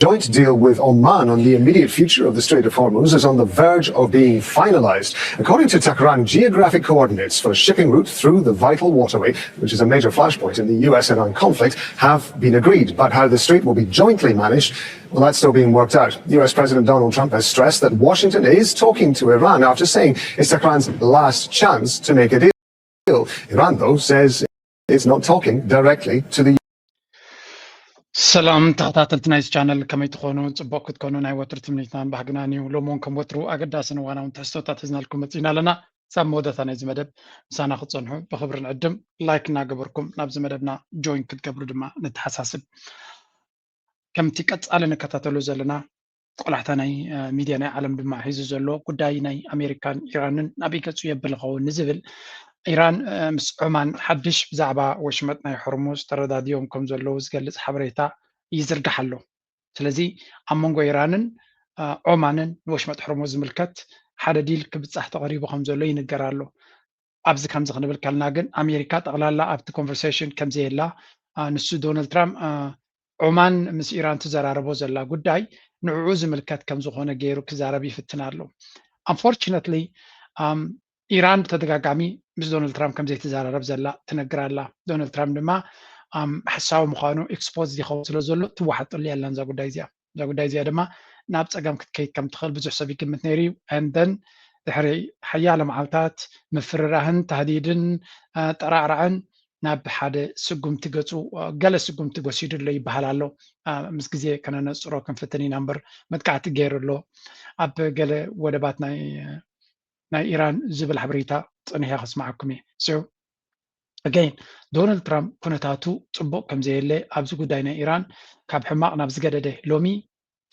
joint deal with Oman on the immediate future of the Strait of Hormuz is on the verge of being finalized. According to Tehran, geographic coordinates for shipping route through the vital waterway, which is a major flashpoint in the U S Iran conflict, have been agreed. But how the strait will be jointly managed, well, that's still being worked out. U S President Donald Trump has stressed that Washington is talking to Iran after saying it's Tehran's last chance to make a deal. Iran, though, says it's not talking directly to the ሰላም ተኸታተልቲ ናይዚ ቻነል፣ ከመይ ትኾኑ? ጽቡቕ ክትኮኑ ናይ ወትሩ ትምኒትናን ባህግናን እዩ። ሎሚ እውን ከም ወትሩ ኣገዳስን እዋናውን ትሕዝቶታት ሒዝናልኩም መጺእና ኣለና። ሳብ መወዳእታ ናይዚ መደብ ምሳና ክትጸንሑ ብኽብሪ ንዕድም። ላይክ እናገበርኩም ናብዚ መደብና ጆይን ክትገብሩ ድማ ንተሓሳስብ። ከምቲ ቀጻሊ ንከታተሎ ዘለና ቆላሕታ ናይ ሚድያ ናይ ዓለም ድማ ሒዙ ዘሎ ጉዳይ ናይ ኣሜሪካን ኢራንን ናበይ ገጹ የብል ኸውን ንዝብል፣ ኢራን ምስ ዑማን ሓድሽ ብዛዕባ ወሽመጥ ናይ ሆርሙዝ ተረዳድዮም ከም ዘለዉ ዝገልጽ ሓበሬታ ይዝርጋሕ ኣሎ። ስለዚ ኣብ መንጎ ኢራንን ዑማንን ንወሽመጥ ሆርሙዝ ዝምልከት ሓደ ዲል ክብጻሕ ተቐሪቡ ከም ዘሎ ይንገር ኣሎ። ኣብዚ ከምዚ ክንብል ከልና ግን ኣሜሪካ ጠቕላላ ኣብቲ ኮንቨርሴሽን ከምዘየላ፣ ንሱ ዶናልድ ትራምፕ ዑማን ምስ ኢራን ትዘራረቦ ዘላ ጉዳይ ንዕኡ ዝምልከት ከም ዝኾነ ገይሩ ክዛረብ ይፍትን ኣሎ። Unfortunately ኢራን ብተደጋጋሚ ምስ ዶናልድ ትራምፕ ከም ዘይትዘራረብ ዘላ ትነግር ኣላ። ዶናልድ ትራምፕ ድማ ሓሳዊ ምዃኑ ኤክስፖዝ ይኸውን ስለ ዘሎ ትወሓጠሉ የላን እዛ ጉዳይ እዚኣ። እዛ ጉዳይ እዚኣ ድማ ናብ ፀገም ክትከይድ ከም ትኽእል ብዙሕ ሰብ ይግምት ነይሩ እዩ። And then ድሕሪ ሓያለ መዓልታት ምፍርራህን ታህዲድን ጠራዕራዕን ናብ ሓደ ስጉምቲ ገፁ ገለ ስጉምቲ ወሲዱ ኣሎ ይበሃል ኣሎ። ምስ ግዜ ከነነፅሮ ክንፍትን ኢና እምበር መጥቃዕቲ ገይሩ ኣሎ ኣብ ገለ ወደባት ናይ ናይ ኢራን ዝብል ሓበሬታ ፀኒሐ ከስማዓኩም እየ። So again ዶናልድ ትራምፕ ኩነታቱ ፅቡቕ ከም ዘየለ ኣብዚ ጉዳይ ናይ ኢራን ካብ ሕማቕ ናብ ዝገደደ ሎሚ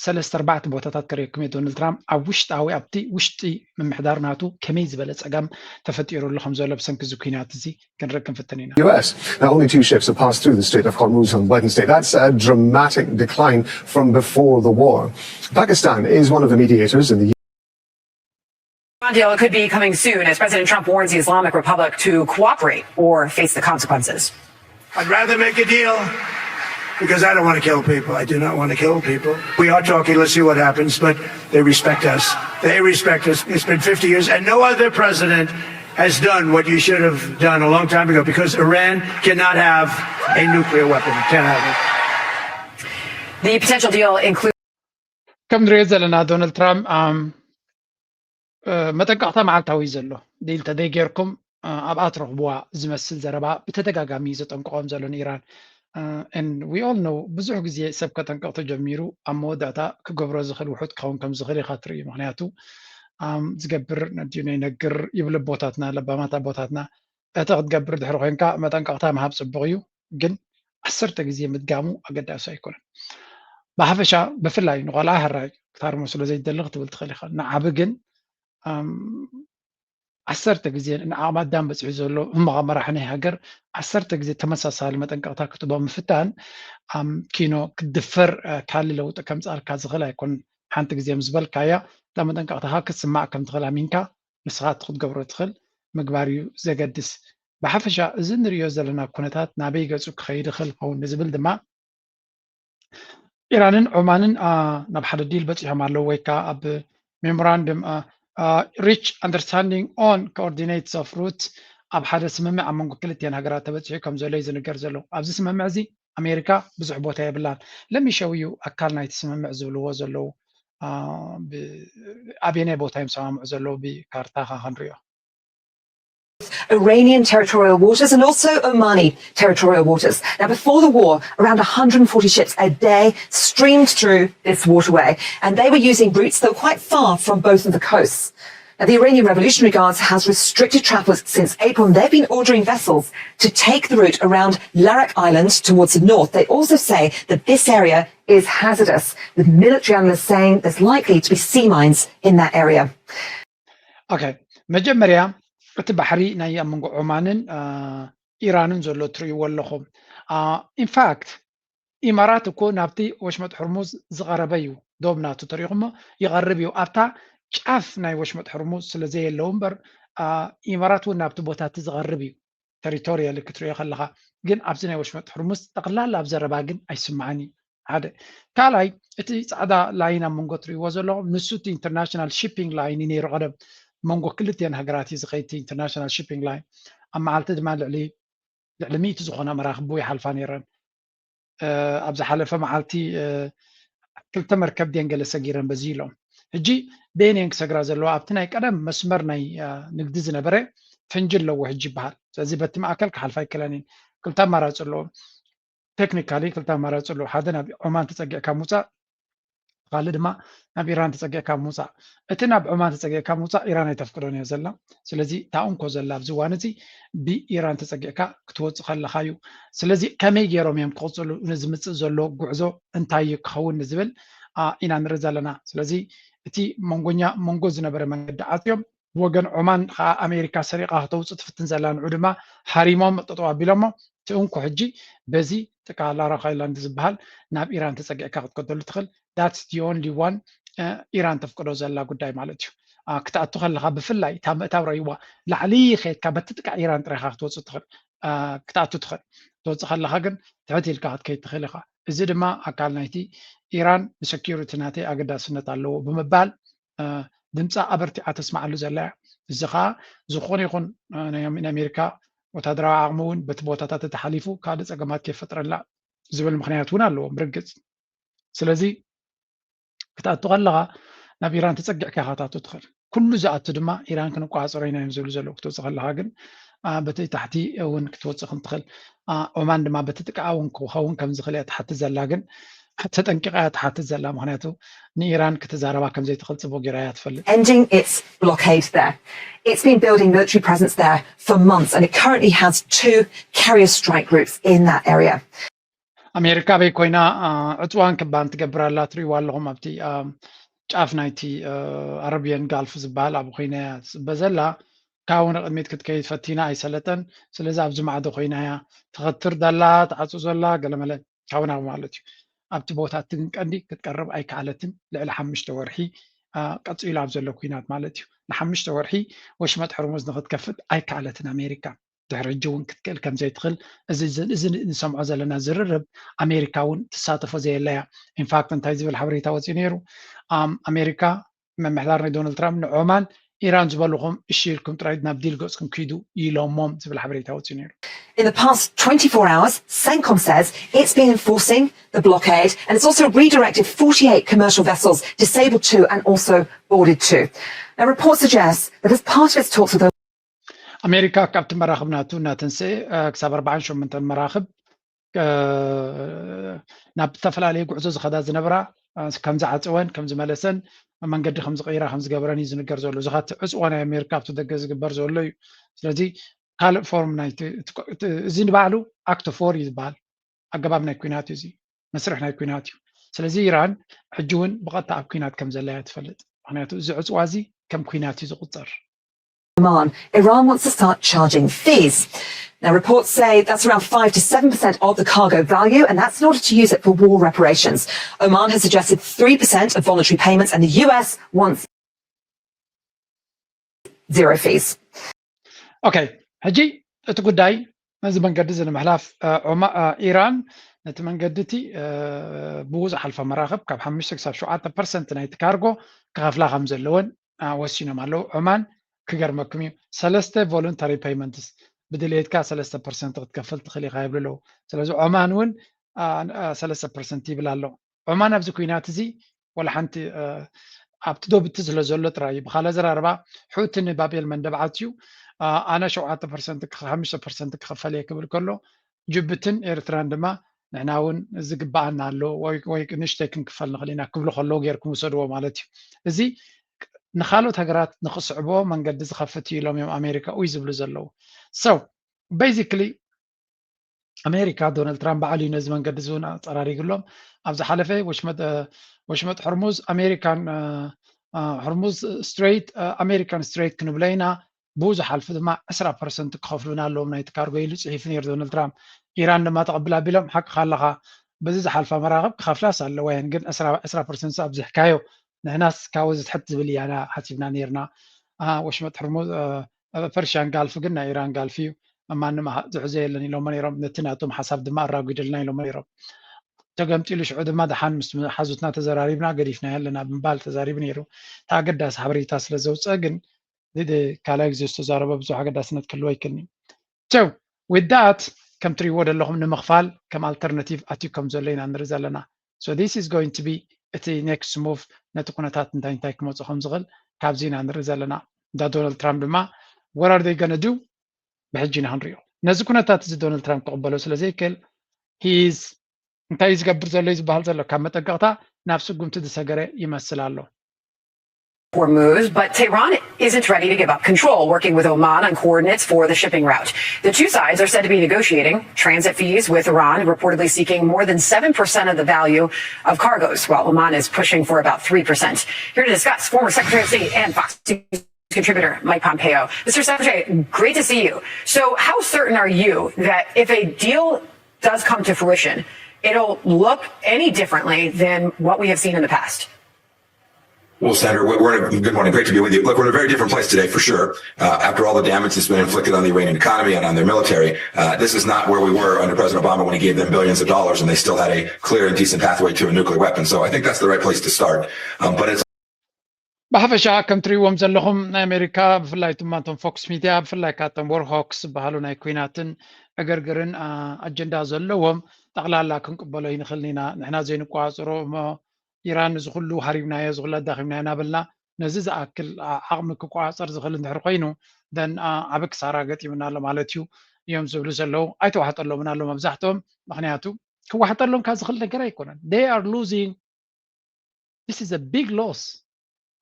ሰለስተ ኣርባዕተ ቦታታት ከርእየኩም እየ። ዶናልድ ትራምፕ ኣብ ውሽጣዊ ኣብቲ ውሽጢ ምምሕዳር ናቱ ከመይ ዝበለ ፀገም ተፈጢሩሉ ከም ዘሎ ብሰንኪ እዚ ኩናት እዚ ክንርኢ ክንፍትን ኢና። U S. Now, only two ships have passed through the Strait of Hormuz on Wednesday. That's a dramatic decline from before the war. Pakistan is one of the mediators in the Deal could be coming soon as President Trump warns the Islamic Republic to cooperate or face the consequences. I'd rather make a deal because I don't want to kill people. I do not want to kill people. We are talking. Let's see what happens. But they respect us. They respect us. It's been fifty years, and no other president has done what you should have done a long time ago because Iran cannot have a nuclear weapon. It can't have it. The potential deal includes. ከም ንሪኦ ዘለና ዶናልድ ትራምፕ መጠንቀቕታ መዓልታዊ ዘሎ ዲል ተደይ ጌርኩም ኣብኣ ትረኽብዋ ዝመስል ዘረባ ብተደጋጋሚ ዘጠንቅቖም ዘሎ ንኢራን። And we all know ብዙሕ ግዜ ሰብ ከጠንቅቕ ተጀሚሩ ኣብ መወዳእታ ክገብሮ ዝኽእል ውሑድ ክኸውን ከም ዝኽእል ኢኻ ትርኢ። ምክንያቱ ዝገብር ነዲዩ ነይነግር ይብሉ ኣቦታትና፣ ለባማት ኣቦታትና። እቲ ክትገብር ድሕሪ ኮይንካ መጠንቀቕታ ምሃብ ፅቡቕ እዩ፣ ግን ዓሰርተ ግዜ ምድጋሙ ኣገዳሲ ኣይኮነን። ብሓፈሻ ብፍላይ ንቆልዓ ሕራይ ክታርሞ ስለ ዘይደሊ ክትብል ትኽእል ኢኻ። ንዓቢ ግን ዓሰርተ ግዜ ንዓቕሚ ኣዳም በፂሑ ዘሎ ሕማቕ ኣመራሒ ናይ ሃገር ዓሰርተ ግዜ ተመሳሳሊ መጠንቀቕታ ክትቦ ምፍታን ኪኖ ክትድፈር ካልእ ለውጢ ከምፅኣልካ ዝኽእል ኣይኮን። ሓንቲ ግዜ ምስ በልካያ እታ መጠንቀቕታኻ ክትስማዕ ከም ትኽእል ኣሚንካ ንስኻ እቲ ክትገብሮ ትኽእል ምግባር እዩ ዘገድስ። ብሓፈሻ እዚ ንሪኦ ዘለና ኩነታት ናበይ ገፁ ክኸይድ ይኽእል ኸውን ንዝብል ድማ ኢራንን ዑማንን ናብ ሓደ ዲል በፂሖም ኣለዉ ወይ ከዓ ኣብ memorandum reach understanding on coordinates of route ኣብ ሓደ ስምምዕ ኣብ መንጎ ክልቲአን ሃገራት ተበፂሑ ከም ዘሎ እዩ ዝንገር ዘሎ። ኣብዚ ስምምዕ እዚ ኣሜሪካ ብዙሕ ቦታ የብላን። Let me show you ኣካል ናይቲ ስምምዕ ዝብልዎ ዘለዉ ኣበየናይ ቦታ እዮም ሰማምዑ ዘለዉ ብካርታ ካ ክንሪኦ። Iranian territorial waters and also Omani territorial waters. Now, before the war, around one hundred forty ships a day streamed through this waterway, and they were using routes that were quite far from both of the coasts. Now, the Iranian Revolutionary Guards has restricted travel since April, and they've been ordering vessels to take the route around Larak Island towards the north. They also say that this area is hazardous, with military analysts saying there's likely to be sea mines in that area. Okay, መጀመርያ እቲ ባሕሪ ናይ ኣብ መንጎ ዑማንን ኢራንን ዘሎ ትርእይዎ ኣለኹም። In fact ኢማራት እኮ ናብቲ ወሽመጥ ሕርሙዝ ዝቐረበ እዩ። ዶብ ናቱ ተሪኹሞ ይቐርብ እዩ። ኣብታ ጫፍ ናይ ወሽመጥ ሕርሙዝ ስለ ዘየለዉ እምበር ኢማራት እውን ናብቲ ቦታ እቲ ዝቐርብ እዩ። ተሪቶሪያል ክትሪኦ ከለኻ ግን ኣብዚ ናይ ወሽመጥ ሕርሙዝ ጠቕላላ ኣብ ዘረባ ግን ኣይስማዕን እዩ። ሓደ። ካልኣይ፣ እቲ ፃዕዳ ላይን ኣብ መንጎ ትሪእዎ ዘለኹም ንሱ እቲ ኢንተርናሽናል ሺፒንግ ላይን እዩ ነይሩ። ቀደም መንጎ ክልቲአን ሃገራት እዩ ዝኸይድ፣ ኢንተርናሽናል ሺፒንግ ላይን። ኣብ መዓልቲ ድማ ልዕሊ ልዕሊ ሚእቲ ዝኾና መራኽቡ ይሓልፋ ነይረን። ኣብ ዝሓለፈ መዓልቲ ክልተ መርከብ ድየን ገለ ሰጊረን በዚ ኢሎም። ሕጂ ደየን ክሰግራ ዘለዋ ኣብቲ ናይ ቀደም መስመር ናይ ንግዲ ዝነበረ ፈንጂ ኣለዎ ሕጂ ይበሃል። ስለዚ በቲ ማእከል ክሓልፋ ኣይክእለን እየን። ክልተ ኣማራፂ ኣለዎም። ቴክኒካሊ ክልተ ኣማራፂ ኣለዎ። ሓደ ናብ ዖማን ተፀጊዕካ ምውፃእ፣ ካልእ ድማ ናብ ኢራን ተፀጊዕካ ምውፃእ። እቲ ናብ ዖማን ተፀጊዕካ ምውፃእ ኢራን ኣይተፍቅዶን እያ ዘላ። ስለዚ እታ እንኮ ዘላ ኣብዚ እዋን እዚ ብኢራን ተፀጊዕካ ክትወፅእ ከለኻ እዩ። ስለዚ ከመይ ገይሮም እዮም ክቕፅሉ፣ ንዝምፅእ ዘሎ ጉዕዞ እንታይ እዩ ክኸውን ንዝብል ኢና ንርኢ ዘለና። ስለዚ እቲ መንጎኛ መንጎ ዝነበረ መንገዲ ዓፅዮም፣ ብወገን ዖማን ከዓ ኣሜሪካ ሰሪቓ ክተውፅእ ትፍትን ዘላ፣ ንዑ ድማ ሃሪሞም ጠጠው ኣቢሎሞ። እቲ እንኮ ሕጂ በዚ ጥቃ ላራክ ኣይላንድ ዝበሃል ናብ ኢራን ተፀጊዕካ ክትከደሉ ትኽእል። That's the only one ኢራን ተፍቅዶ ዘላ ጉዳይ ማለት እዩ። ክትኣቱ ከለካ ብፍላይ እታ ምእታው ረይዋ ላዕሊ ከድካ በቲ ጥቃ ኢራን ጥራይካ ክትወፅእ ትኽእል፣ ክትኣቱ ትኽእል። ክትወፅእ ከለካ ግን ትሕት ኢልካ ክትከይድ ትኽእል ኢካ። እዚ ድማ ኣካል ናይቲ ኢራን ንሰኪሪቲ ናተይ ኣገዳስነት ኣለዎ ብምባል ድምፃ ኣበርቲዓ ተስማዓሉ ዘላ እያ። እዚ ከዓ ዝኾነ ይኹን ናይ ኣሜሪካ ወታደራዊ ዓቕሚ እውን በቲ ቦታታት ተተሓሊፉ ካልእ ፀገማት ከይፈጥረላ ዝብል ምኽንያት እውን ኣለዎም ብርግፅ። ስለዚ ክትኣቱ ከለኻ ናብ ኢራን ተፀጊዕካ ኢኻ ክትኣቱ ትኽእል። ኩሉ ዝኣቱ ድማ ኢራን ክንቆፃፀሮ ኢና እዮም ዝብሉ ዘለዉ። ክትወፅእ ከለኻ ግን በቲ ታሕቲ እውን ክትወፅእ ከም ትኽእል፣ ኦማን ድማ በቲ ጥቃ እውን ክኸውን ከም ዝኽእል እያ ትሓትት ዘላ። ግን ተጠንቂቓ እያ ትሓትት ዘላ፣ ምኽንያቱ ንኢራን ክትዛረባ ከም ዘይትኽእል ፅቡቅ ጌራ እያ ትፈልጥ። ending its blockade there. It's been building military presence there for months and it currently has two carrier strike groups in that area. ኣሜሪካ ኣበይ ኮይና ዕፅዋን ክባን ትገብር ኣላ ትሪእዋ ኣለኹም። ኣብቲ ጫፍ ናይቲ ኣረቢየን ጋልፍ ዝበሃል ኣብ ኮይና እያ ትፅበ ዘላ። ካብኡ ንቕድሚት ክትከይድ ፈቲና ኣይሰለጠን። ስለዚ ኣብዚ ማዕዶ ኮይና እያ ትኸትር ዘላ፣ ትዓፁ ዘላ ገለመለ ካብኡ ናብኡ ማለት እዩ። ኣብቲ ቦታ እቲ ግን ቀንዲ ክትቀርብ ኣይከኣለትን። ልዕሊ ሓሙሽተ ወርሒ ቀፂሉ ኣብ ዘሎ ኩናት ማለት እዩ። ንሓሙሽተ ወርሒ ወሽመጥ ሕርሙዝ ንክትከፍት ኣይከኣለትን ኣሜሪካ። ድሕሪ ሕጂ እውን ክትክእል ከም ዘይትኽእል እዚ ንሰምዖ ዘለና ዝርርብ ኣሜሪካ እውን ትሳተፎ ዘየላ እያ። ኢንፋክት እንታይ ዝብል ሓበሬታ ወፂኡ ነይሩ? ኣሜሪካ ምምሕዳር ናይ ዶናልድ ትራምፕ ንዖማን ኢራን ዝበልኹም እሺ ኢልኩም ጥራይ ናብ ዲል ገፅኩም ኪዱ ኢሎሞም ዝብል ሓበሬታ ወፂኡ ነይሩ። In the past twenty-four hours, CENTCOM says it's been enforcing the blockade and it's also redirected forty-eight commercial vessels, disabled two and also boarded two. Now, reports suggest that as part of its talks with ኣሜሪካ ካብቲ መራኽብ ናቱ እናተንስኤ ክሳብ ኣርባዓን ሸሞንተን መራኽብ ናብ ዝተፈላለየ ጉዕዞ ዝኸዳ ዝነበራ ከም ዝዓፀወን ከም ዝመለሰን መንገዲ ከም ዝቀይራ ከም ዝገበረን እዩ ዝንገር ዘሎ። እዚ ካቲ ዕፅዋ ናይ ኣሜሪካ ኣብቲ ደገ ዝግበር ዘሎ እዩ። ስለዚ ካልእ ፎርም ናይ እዚ ንባዕሉ ኣክት ፎር እዩ ዝበሃል። ኣገባብ ናይ ኩናት እዩ፣ እዚ መስርሕ ናይ ኩናት እዩ። ስለዚ ኢራን ሕጂ እውን ብቐጥታ ኣብ ኩናት ከም ዘላ እያ ትፈልጥ። ምክንያቱ እዚ ዕፅዋ እዚ ከም ኩናት እዩ ዝቁፀር። Oman, Iran wants to start charging fees. Now, reports say that's around five to seven percent of the cargo value, and that's in order to use it for war reparations. Oman has suggested three percent of voluntary payments, and the U S wants zero fees. Okay, ሕጂ እቲ ጉዳይ ነዚ መንገዲ እዚ ንምሕላፍ ኢራን ነቲ መንገዲ እቲ ብኡ ዝሓልፋ መራኽብ ካብ ሓሙሽተ ክሳብ ሸውዓተ ፐርሰንት ናይቲ ካርጎ ክኸፍላ ከም ዘለወን ወሲኖም ኣለዉ። ዖማን ክገርመኩም እዩ ሰለስተ voluntary payments ብድሌትካ ሰለስተ ፐርሰንት ክትከፍል ትኽእል ኢኻ ይብሉ ኣለዉ። ስለዚ ዖማን እውን ሰለስተ ፐርሰንት ይብል ኣሎ። ዖማን ኣብዚ ኩናት እዚ ወላ ሓንቲ ኣብቲ ዶብ እቲ ስለ ዘሎ ጥራይ እዩ። ብኻልእ ኣዘራርባ ሑቲ ንባብ ኤል መንደብ ዓፅዩ ኣነ ሸውዓተ ፐርሰንት ሓሙሽተ ፐርሰንት ክኽፈል እየ ክብል ከሎ ጅቡትን ኤርትራን ድማ ንሕና እውን ዝግበኣና ኣሎ ወይ ንእሽተይ ክንክፈል ንኽእል ኢና ክብሉ ከለዉ ጌርኩም ውሰድዎ ማለት እዩ። እዚ ንካልኦት ሃገራት ንክስዕብኦ መንገዲ ዝኸፍት እዩ ኢሎም እዮም ኣሜሪካ ኡይ ዝብሉ ዘለዉ። So basically ኣሜሪካ ዶናልድ ትራምፕ ባዕሉ እዩ ነዚ መንገዲ እዚ እውን ኣፀራሪግሎም። ኣብ ዝሓለፈ ወሽመጥ ሕርሙዝ ኣሜሪካን ሕርሙዝ ስትሬት ኣሜሪካን ስትሬት ክንብሎ ኢና ብኡ ዝሓልፉ ድማ ዕስራ ፐርሰንት ክኸፍሉና ኣለዎም ናይቲ ካርጎ ኢሉ ፅሒፉ ነይሩ ዶናልድ ትራምፕ። ኢራን ድማ ተቐብል ኣቢሎም ሓቅኻ ኣለኻ በዚ ዝሓልፋ መራኽብ ክኸፍላስ ኣለዋ እየን ግን ዕስራ ፐርሰንት ኣብዚሕካዮ ንሕናስ ካብ እዚ ትሕት ዝብል እያና ሓሲብና ነይርና። ወሽመጥ ሕርሙዝ ፐርሽያን ጋልፍ ግን ናይ ኢራን ጋልፍ እዩ። ማንም ዝሕዞ የለን ኢሎሞ ነይሮም። ነቲ ናቶም ሓሳብ ድማ ኣራጒድልና ኢሎሞ ነይሮም። ተገምጢሉ ሽዑ ድማ ደሓን ምስ ሓዙትና ተዘራሪብና ገዲፍናዮ ኣለና ብምባል ተዛሪቡ ነይሩ። እቲ ኣገዳሲ ሓበሬታ ስለ ዘውፅአ ግን ካልኣይ ግዜ ዝተዛረበ ብዙሕ ኣገዳስነት ክህልዎ ኣይክእልን እዩ። So with that ከም ትሪእዎ ዘለኹም ንምኽፋል ከም alternative ኣትዩ ከም ዘሎ ኢና ንርኢ ዘለና። So this is going to be እቲ next move ነቲ ኩነታት እንታይ እንታይ ክመፁ ከም ዝኽእል ካብዚ ኢና ንርኢ ዘለና። እንዳ ዶናልድ ትራምፕ ድማ what are they gonna do ብሕጂ ኢና ክንሪኦ። ነዚ ኩነታት እዚ ዶናልድ ትራምፕ ክቕበሎ ስለ ዘይክእል he is እንታይ እዩ ዝገብር ዘሎ እዩ ዝበሃል ዘሎ ካብ መጠንቀቕታ ናብ ስጉምቲ ዝሰገረ ይመስል ኣሎ። Hormuz, but Tehran isn't ready to give up control, working with Oman on coordinates for the shipping route. The two sides are said to be negotiating transit fees, with Iran reportedly seeking more than seven percent of the value of cargoes, while Oman is pushing for about three percent. Here to discuss, former Secretary of State and Fox News contributor Mike Pompeo. Mister Secretary, great to see you. So, how certain are you that if a deal does come to fruition, it'll look any differently than what we have seen in the past? Well, Senator, we're in a, good morning. Great to be with you. Look, we're in a very different place today, for sure. Uh, after all the damage that's been inflicted on the Iranian economy and on their military, uh, this is not where we were under President Obama when he gave them billions of dollars and they still had a clear and decent pathway to a nuclear weapon. So I think that's the right place to start. Um, but it's ብሓፈሻ ከም ትሪእዎም ዘለኹም ናይ ኣሜሪካ ብፍላይ ድማ እቶም ፎክስ ሚድያ ብፍላይ ካቶም ወርሆክስ ዝበሃሉ ናይ ኩናትን ዕግርግርን ኣጀንዳ ዘለዎም ጠቕላላ ክንቅበሎ ይንኽእል ኢና። ንሕና ዘይንቆፃፀሮ እሞ ኢራን እዚ ኩሉ ሃሪብናዮ እዚ ኩሉ ኣዳኺምናዮ እናበልና ነዚ ዝኣክል ዓቕሚ ክቆፃፀር ዝኽእል እንድሕር ኮይኑ ደን ዓቢ ክሳራ ገጢሙና ኣሎ ማለት እዩ እዮም ዝብሉ ዘለዉ። ኣይተዋሕጠሎምን ኣሎ መብዛሕትኦም። ምክንያቱ ክዋሕጠሎም ካብ ዝኽእል ነገር ኣይኮነን። They are losing. This is a big loss.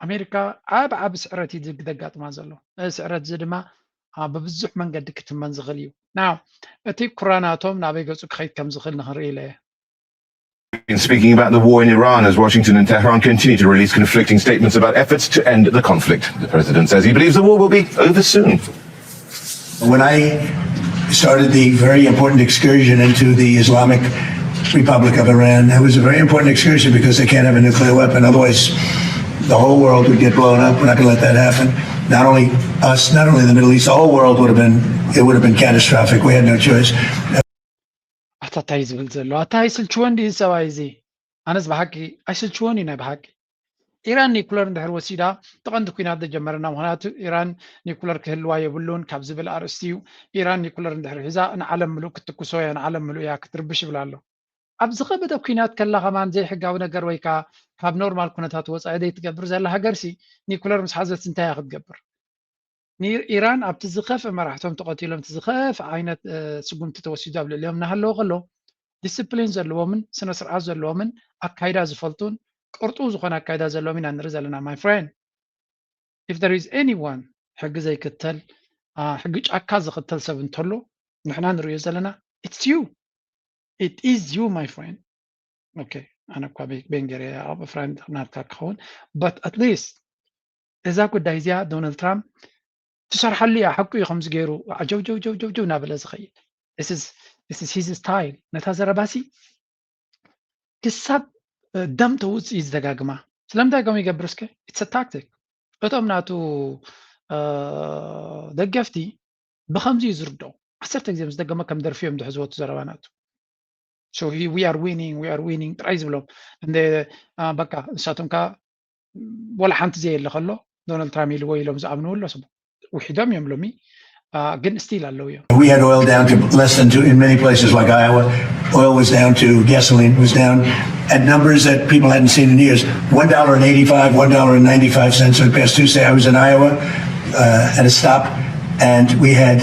ኣሜሪካ ዓብ ዓብ ስዕረት እዩ ዘጋጥማ ዘሎ። እዚ ስዕረት እዚ ድማ ብብዙሕ መንገዲ ክትመን ዝኽእል እዩ። ናው እቲ ኩራናቶም ናበይ ገጹ ክኸይድ ከም ዝኽእል ንኽንርኢ ኢለ እየ። Been speaking about the war in Iran as Washington and Tehran continue to release conflicting statements about efforts to end the conflict. The president says he believes the war will be over soon. When I started the very important excursion into the Islamic Republic of Iran, it was a very important excursion because they can't have a nuclear weapon. Otherwise, the whole world would get blown up. We're not going to let that happen. Not only us, not only the Middle East, the whole world would have been, it would have been catastrophic. We had no choice. ኣታ እንታይ ዝብል ዘሎ ኣታ ኣይስልችወን ድዩ ሰብኣይ እዚ? ኣነስ ብሓቂ ኣይስልችወን እዩ ናይ ብሓቂ። ኢራን ኒኩለር እንድሕር ወሲዳ እቲ ቀንዲ ኩናት ዘጀመረና ምክንያቱ ኢራን ኒኩለር ክህልዋ የብሉን ካብ ዝብል ኣርእስቲ እዩ። ኢራን ኒኩለር እንድሕር ሒዛ ንዓለም ምሉእ ክትትኩሶ እያ ንዓለም ምሉእ እያ ክትርብሽ ይብል ኣሎ። ኣብ ዝኸበደ ኩናት ከላ ከማን ዘይሕጋዊ ነገር ወይ ከዓ ካብ ኖርማል ኩነታት ወፃኢ ዘይትገብር ዘላ ሃገርሲ ኒኩለር ምስ ሓዘት እንታይ እያ ክትገብር? ኢራን ኣብቲ ዝኸፍእ መራሕቶም ተቐቲሎም እቲ ዝኸፍእ ዓይነት ስጉምቲ ተወሲዱ ኣብ ልዕሊኦም እናሃለወ ከሎ ዲስፕሊን ዘለዎምን ስነ ስርዓት ዘለዎምን ኣካይዳ ዝፈልጡን ቅርጡ ዝኾነ ኣካይዳ ዘለዎም ኢና ንርኢ ዘለና my friend if there is anyone ሕጊ ዘይክተል ሕጊ ጫካ ዝኽተል ሰብ እንተሎ ንሕና ንሪኦ ዘለና it's you it is you my friend okay ኣነ እኳ ቤንገር ኣብ ፍራንድ ናትካ ክኸውን but at least እዛ ጉዳይ እዚኣ ዶናልድ ትራምፕ ትሰርሓሉ እያ ሓቁ እዩ ከምዚ ገይሩ ዓጀውጀውጀውጀውጀው እናበለ ዝኸይድ this is his style ነታ ዘረባሲ ክሳብ ደም ተውፅእ እዩ ዝደጋግማ ስለምንታይ ከም ይገብር እስከ it's tactic እቶም ናቱ ደገፍቲ ብከምዚ እዩ ዝርድኦም ዓሰርተ ግዜ ምስ ደገመ ከም ደርፊ እዮም ዝሕዝዎ እቲ ዘረባ ናቱ so we are winning we are winning ጥራይ ዝብሎም እንደ በቃ ንሳቶም ከዓ ወላ ሓንቲ ዘየለ ከሎ ዶናልድ ትራምፕ ኢልዎ ኢሎም ዝኣምንዎ ኣሎ ስቡ ውሒዶም እዮም ሎሚ ግን still ኣለዉ እዮም We had oil down to less than two in many places like Iowa. Oil was down to gasoline was down at numbers that people hadn't seen in years. One dollar and eighty-five, one dollar and ninety-five cents. So past Tuesday, I was in Iowa uh, at a stop, and we had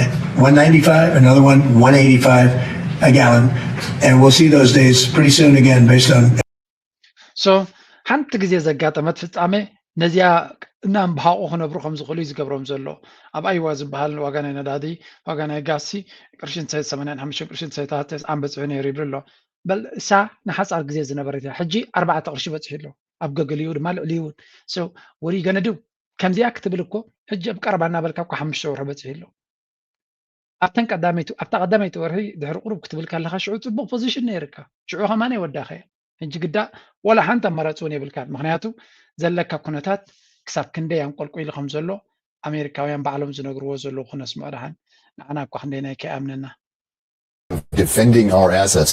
one ninety-five, another one one eighty-five a gallon, and we'll see those days pretty soon again, based on. So ሓንቲ ግዜ ዘጋጠመት ፍጻሜ ነዚኣ እናንብሃቑ ክነብሩ ከም ዝኽእሉ እዩ ዝገብሮም ዘሎ ኣብ ኣይዋ ዝበሃል ዋጋ ናይ ነዳዲ ዋጋ ናይ ጋሲ ቅርሽን ሰይት ሰማንያን ሓሙሽተ ቅርሽን ሰይት ተስዓን በፂሑ ነይሩ ይብል ኣሎ በል እሳ ንሓፃር ግዜ ዝነበረት እያ ሕጂ ኣርባዕተ ቅርሺ በፂሑ ኣሎ ኣብ ገገሊኡ ድማ ልዕሊ እውን ወሪ ገነድው ከምዚኣ ክትብል እኮ ሕጂ ኣብ ቀረባ እናበልካ እኮ ሓሙሽተ ወርሒ በፂሑ ኣሎ ኣብተን ቀዳመይቲ ኣብታ ቀዳመይቲ ወርሒ ድሕሪ ቁሩብ ክትብል ከለካ ሽዑ ፅቡቅ ፖዚሽን ነይርካ ሽዑ ከማን ወዳኸ ሕጂ ግዳ ወላ ሓንቲ ኣማራፂ እውን የብልካን ምክንያቱ ዘለካ ኩነታት ክሳብ ክንደይ ኣንቆልቁሉ ከም ዘሎ ኣሜሪካውያን ባዕሎም ዝነግርዎ ዘለዉ ክነስምዖ ደሓን ንዓና እኳ ክንደይ ናይ ከይኣምነና defending our assets.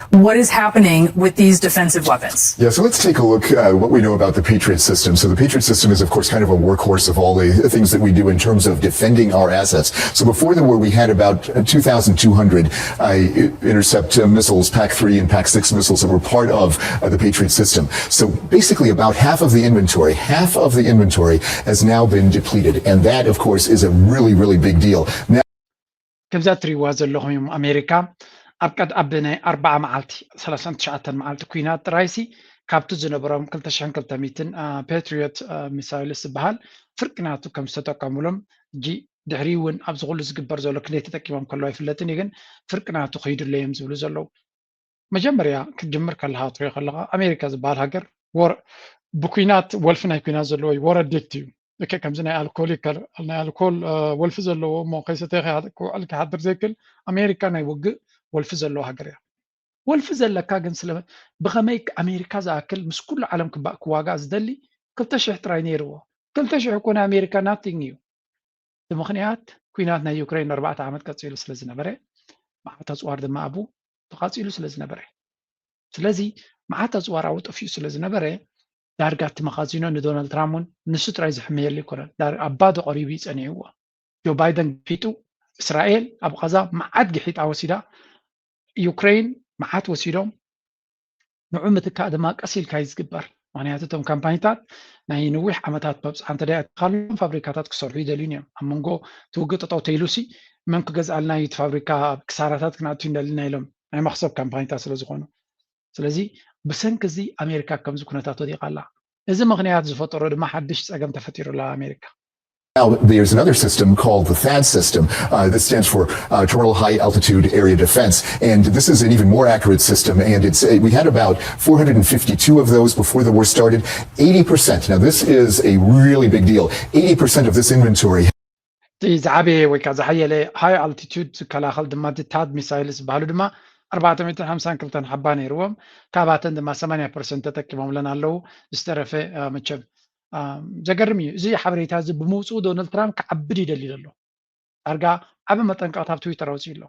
What is happening with these defensive weapons? Yeah, so let's take a look at uh, what we know about the Patriot system. So the Patriot system is, of course, kind of a workhorse of all the things that we do in terms of defending our assets. So before the war, we had about uh, two thousand two hundred uh, intercept uh, missiles, Pak three and Pak six missiles that were part of uh, the Patriot system. So basically, about half of the inventory, half of the inventory has now been depleted. And that, of course, is a really, really big deal. Now, ከምዛ እትሪእዋ ዘለኹም እዮም። ኣሜሪካ ኣብ ቀድ ኣብ ናይ ኣርባዓ መዓልቲ፣ ሰላሳን ትሽዓተን መዓልቲ ኲናት ጥራይሲ ካብቲ ዝነበሮም ክልተ ሽሕን ክልተ ሚእትን ፓትሪዮት ሚሳይልስ ዝበሃል ፍርቂ ናቱ ከም ዝተጠቀሙሎም፣ ሕጂ ድሕሪ እውን ኣብዚ ኩሉ ዝግበር ዘሎ ክንደይ ተጠቂሞም ከለዉ ኣይፍለጥን እዩ፣ ግን ፍርቂ ናቱ ከይድሎ እዮም ዝብሉ ዘለዉ። መጀመርያ ክትጅምር ከለኻ ትሪኦ ከለኻ ኣሜሪካ ዝበሃል ሃገር ወር ብኩናት ወልፊ ናይ ኩናት ዘለዎ እዩ፣ ወር ኣዲክት እዩ። ልክዕ ከምዚ ናይ ኣልኮል ይከል ናይ ኣልኮል ወልፊ ዘለዎ እሞ ከይሰተየ ክውዕል ክሓድር ዘይክል ኣሜሪካ ናይ ውግእ ወልፊ ዘለዎ ሃገር እያ። ወልፊ ዘለካ ግን ስለ ብኸመይ ኣሜሪካ ዝኣክል ምስ ኩሉ ዓለም ክባ- ክዋጋእ ዝደሊ ክልተ ሽሕ ጥራይ ነይርዎ። ክልተ ሽሕ እኮ ናይ ኣሜሪካ ናቲንግ እዩ። ብምኽንያት ኩናት ናይ ዩክሬን ኣርባዕተ ዓመት ቀፂሉ ስለ ዝነበረ፣ መዓት ኣፅዋር ድማ ኣብኡ ተቓፂሉ ስለ ዝነበረ፣ ስለዚ መዓት ኣፅዋር ኣብኡ ጠፊኡ ስለ ዝነበረ፣ ዳርጋ እቲ መኻዚኖ ንዶናልድ ትራምፕ እውን ንሱ ጥራይ ዝሕመየሉ ኣይኮነን። ዳር ኣብ ባዶ ቀሪቡ እዩ ፀኒዕዎ። ጆ ባይደን ግሒጡ፣ እስራኤል ኣብ ቓዛ መዓት ግሒጣ ወሲዳ፣ ዩክሬን መዓት ወሲዶም፣ ንዑ ምትካእ ድማ ቀስ ኢልካ እዩ ዝግበር። ምክንያቱ እቶም ካምፓኒታት ናይ ነዊሕ ዓመታት መብፅዓ እንተ ኣትኻሎም ፋብሪካታት ክሰርሑ ይደልዩን እዮም። ኣብ መንጎ እቲ ውግእ ጠጠው ተይሉሲ መን ክገዝኣልና እዩ እቲ ፋብሪካ፣ ኣብ ክሳራታት ክንኣቱ እንደልና ኢሎም ናይ መክሰብ ካምፓኒታት ስለ ዝኾኑ። ስለዚ ብሰንኪ እዚ ኣሜሪካ ከምዚ ኩነታት ወዲቓ ኣላ። እዚ ምክንያት ዝፈጠሮ ድማ ሓድሽ ፀገም ተፈጢሩ ኣሎ ኣብ ኣሜሪካ። Now, there's another system called the THAAD system. Uh, this stands for uh, Terminal High Altitude Area Defense. And this is an even more accurate system. And it's uh, we had about four hundred fifty-two of those before the war started. eighty percent. Now, this is a really big deal. eighty percent of this inventory እቲ ዝዓበየ ወይ ከዓ ዝሓየለ ሃይ ኣልቲቱድ ዝከላኸል ድማ እቲ ታድ ሚሳይል ዝበሃሉ ድማ ኣርባዕተ ሚእትን ሓምሳን ክልተን ሓባ ነይርዎም። ካብኣተን ድማ ሰማንያ ፐርሰንት ተጠቂሞምለን ኣለዉ። ዝተረፈ መቸም ዘገርም እዩ። እዚ ሓበሬታ እዚ ብምውፅኡ ዶናልድ ትራምፕ ክዓብድ ይደሊ ዘሎ። ዳርጋ ዓቢ መጠንቀቕታ ኣብ ትዊተር ኣውፅኡ ኣሎ።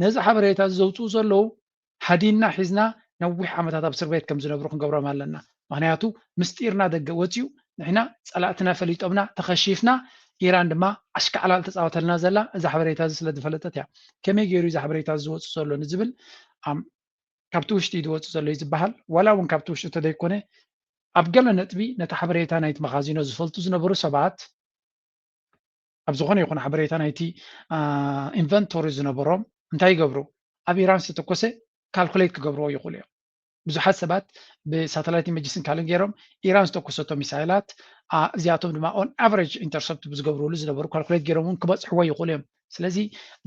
ነዚ ሓበሬታ እዚ ዘውፅኡ ዘለዉ ሃዲንና ሒዝና ነዊሕ ዓመታት ኣብ እስር ቤት ከም ዝነብሩ ክንገብሮም ኣለና። ምክንያቱ ምስጢርና ደገ ወፂኡ ንሕና ፀላእትና ፈሊጦምና ተኸሺፍና፣ ኢራን ድማ ኣሽካዕላል ተፃወተልና ዘላ እዛ ሓበሬታ እዚ ስለ ዝፈለጠት እያ። ከመይ ገይሩ እዚ ሓበሬታ እዚ ዝወፅእ ዘሎ ንዝብል ካብቲ ውሽጢ እዩ ዝወፅእ ዘሎ እዩ ዝበሃል። ዋላ እውን ካብቲ ውሽጢ ተደይኮነ ኣብ ገለ ነጥቢ ነቲ ሓበሬታ ናይቲ መኻዚኖ ዝፈልጡ ዝነበሩ ሰባት ኣብ ዝኾነ ይኹን ሓበሬታ ናይቲ ኢንቨንቶሪ ዝነበሮም እንታይ ይገብሩ? ኣብ ኢራን ዝተተኮሰ ካልኩሌት ክገብርዎ ይኽእሉ እዮም። ብዙሓት ሰባት ብሳተላይት ኢመጅስን ካልእን ገይሮም ኢራን ዝተኮሰቶ ሚሳይላት እዚኣቶም ድማ ኦን ኣቨሬጅ ኢንተርሰፕት ብዝገብርሉ ዝነበሩ ካልኩሌት ገይሮም እውን ክበፅሕዎ ይኽእሉ እዮም። ስለዚ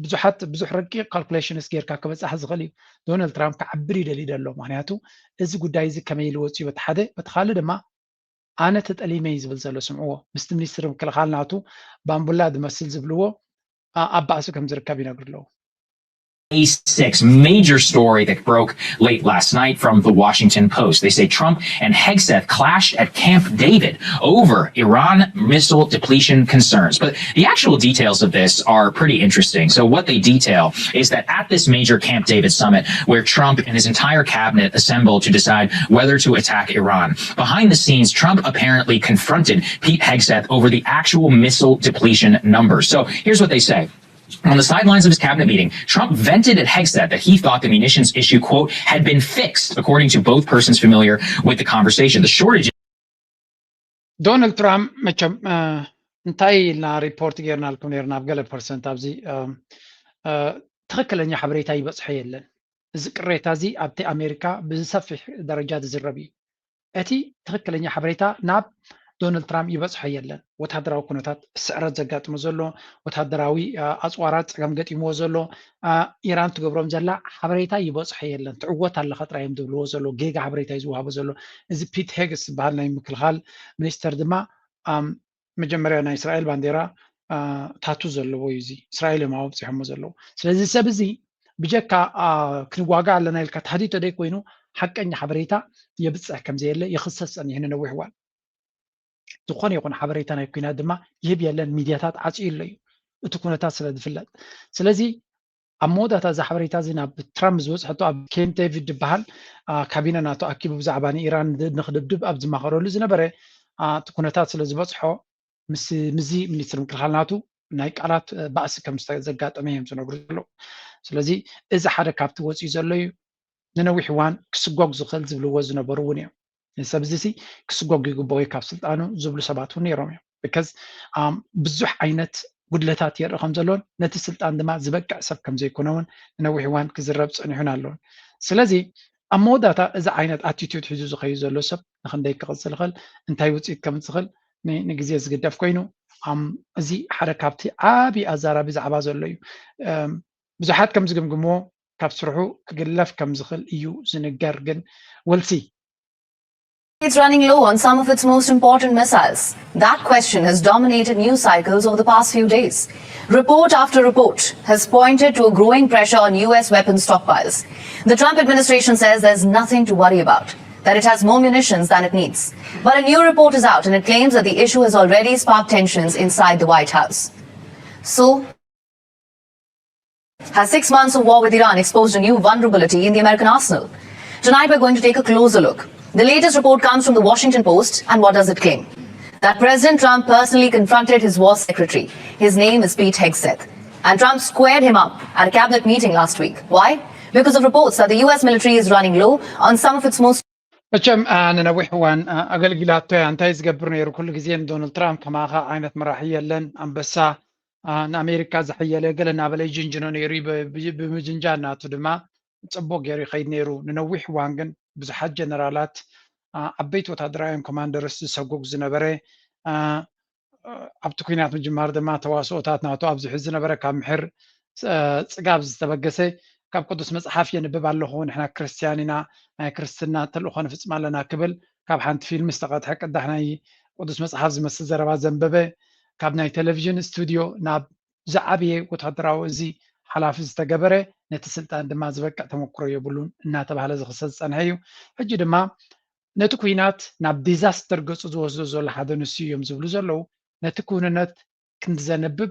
ብዙሓት ብዙሕ ረቂቕ ካልኩሌሽንስ ጌርካ ክበፃሕ ዝኽእል እዩ። ዶናልድ ትራምፕ ክዓብር ይደሊ ደሎ። ምክንያቱ እዚ ጉዳይ እዚ ከመይ ኢሉ ወፅዩ በቲ ሓደ፣ በቲ ካልእ ድማ ኣነ ተጠሊመ እዩ ዝብል ዘሎ። ስምዕዎ፣ ምስቲ ሚኒስትሪ ምክልኻል ናቱ ባምቡላ ዝመስል ዝብልዎ ኣብ ባእሲ ከም ዝርከብ ይነግሩ ኣለዉ። A six major story that broke late last night from the Washington Post. They say Trump and Hegseth clashed at Camp David over Iran missile depletion concerns. But the actual details of this are pretty interesting. So, what they detail is that at this major Camp David summit, where Trump and his entire cabinet assembled to decide whether to attack Iran, behind the scenes, Trump apparently confronted Pete Hegseth over the actual missile depletion numbers. So, here's what they say. On the sidelines of his cabinet meeting, Trump vented at Hegseth that he thought the munitions issue, quote, had been fixed, according to both persons familiar with the conversation. The shortage ዶናልድ ትራምፕ መቸም እንታይ ኢልና ሪፖርት ጌርናልኩም ነርና ኣብ ገለ ፐርሰንት ኣብዚ ትኽክለኛ ሓበሬታ ይበፅሖ የለን። እዚ ቅሬታ እዚ ኣብቲ ኣሜሪካ ብዝሰፊሕ ደረጃ ዝዝረብ እዩ። እቲ ትኽክለኛ ሓበሬታ ናብ ዶናልድ ትራምፕ ይበፅሖ የለን። ወታደራዊ ኩነታት ስዕረት ዘጋጥሞ ዘሎ፣ ወታደራዊ ኣፅዋራት ፀገም ገጢምዎ ዘሎ፣ ኢራን ትገብሮም ዘላ ሓበሬታ ይበፅሖ የለን። ትዕወት ኣለኻ ጥራይ እዮም ዝብልዎ ዘሎ፣ ጌጋ ሓበሬታ እዩ ዝወሃቦ ዘሎ። እዚ ፒት ሄግስ ዝበሃል ናይ ምክልኻል ሚኒስተር ድማ መጀመርያ ናይ እስራኤል ባንዴራ ታቱ ዘለዎ እዩ። እዚ እስራኤል እዮም ኣብፅሖሞ ዘለዉ። ስለዚ ሰብ እዚ ብጀካ ክንዋጋ ኣለና ኢልካ ተሃዲቶ ደይ ኮይኑ ሓቀኛ ሓበሬታ የብፅሕ ከም ዘየለ ይኽሰስ ፀኒሑ ንነዊሕ እዋን። ዝኾነ ይኹን ሓበሬታ ናይ ኩናት ድማ ይህብ የለን። ሚድያታት ዓፅዩ ኣሎ እዩ እቲ ኩነታት ስለ ዝፍለጥ። ስለዚ ኣብ መወዳእታ እዛ ሓበሬታ እዚ ናብ ትራምፕ ዝበፅሐቶ ኣብ ኬምፕ ዴቪድ ዝበሃል ካቢነ ናቶ ኣኪቡ ብዛዕባ ንኢራን ንክድብድብ ኣብ ዝማኸረሉ ዝነበረ እቲ ኩነታት ስለ ዝበፅሖ ምስዚ ሚኒስትር ምክልኻል ናቱ ናይ ቃላት ባእሲ ከም ዘጋጠመ እዮም ዝነግሩ ዘለዉ። ስለዚ እዚ ሓደ ካብቲ ወፂኡ ዘሎ እዩ። ንነዊሕ እዋን ክስጎግ ዝኽእል ዝብልዎ ዝነበሩ እውን እዮም። ንሰብ እዚ ክስጎግ ይግበኦ ካብ ስልጣኑ ዝብሉ ሰባት እውን ነይሮም እዮም። ብከዝ ብዙሕ ዓይነት ጉድለታት የርኢ ከም ዘሎን ነቲ ስልጣን ድማ ዝበቅዕ ሰብ ከም ዘይኮነ እውን ንነዊሕ እዋን ክዝረብ ፀኒሑን ኣለውን። ስለዚ ኣብ መወዳእታ እዚ ዓይነት ኣቲቱድ ሒዙ ዝኸዩ ዘሎ ሰብ ንክንደይ ክቕፅል ይኽእል፣ እንታይ ውፅኢት ከም ዝኽእል ንግዜ ዝግደፍ ኮይኑ፣ እዚ ሓደ ካብቲ ዓብዪ ኣዛራቢ ዛዕባ ዘሎ እዩ። ብዙሓት ከም ዝግምግምዎ ካብ ስርሑ ክግለፍ ከም ዝኽእል እዩ ዝንገር፣ ግን ወልሲ It's running low on some of its most important missiles. That question has dominated news cycles over the past few days. Report after report has pointed to a growing pressure on U S weapon stockpiles. The Trump administration says there's nothing to worry about, that it has more munitions than it needs. But a new report is out and it claims that the issue has already sparked tensions inside the White House. So, has six months of war with Iran exposed a new vulnerability in the American arsenal? Tonight, we're going to take a closer look. The latest report comes from the Washington Post, and what does it claim? That President Trump personally confronted his war secretary. His name is Pete Hegseth. And Trump squared him up at a cabinet meeting last week. Why? Because of reports that the U S military is running low on some of its most መቸም ንነዊሕ እዋን ኣገልጊላቶ እያ። እንታይ ዝገብር ነይሩ? ኩሉ ግዜ ንዶናልድ ትራምፕ ከማኻ ዓይነት መራሒ የለን፣ ኣንበሳ፣ ንኣሜሪካ ዝሓየለ ገለ እናበለ ይጅንጅኖ ነይሩ። ብምጅንጃን ናቱ ድማ ፅቡቅ ገይሩ ይኸይድ ነይሩ። ንነዊሕ እዋን ግን ብዙሓት ጀነራላት፣ ዓበይቲ ወታደራውያን ኮማንደርስ ዝሰጉግ ዝነበረ፣ ኣብቲ ኩናት ምጅማር ድማ ተዋስኦታት ናቱ ኣብዚሑ ዝነበረ ካብ ምሕር ፅጋብ ዝተበገሰ ካብ ቅዱስ መፅሓፍ የንብብ ኣለኹ፣ ንሕና ክርስትያን ኢና፣ ናይ ክርስትና ተልእኾ ንፍፅም ኣለና ክብል ካብ ሓንቲ ፊልም ዝተቐድሐ ቅዳሕ ናይ ቅዱስ መፅሓፍ ዝመስል ዘረባ ዘንበበ፣ ካብ ናይ ቴሌቪዥን ስቱድዮ ናብ ዝዓበየ ወታደራዊ እዚ ሓላፊ ዝተገበረ፣ ነቲ ስልጣን ድማ ዝበቅዕ ተመክሮ የብሉን እናተባህለ ዝኽሰስ ዝፀንሐ እዩ። ሕጂ ድማ ነቲ ኩናት ናብ ዲዛስተር ገፁ ዝወስዶ ዘሎ ሓደ ንሱ እዮም ዝብሉ ዘለዉ። ነቲ ክውንነት ክንዲ ዘንብብ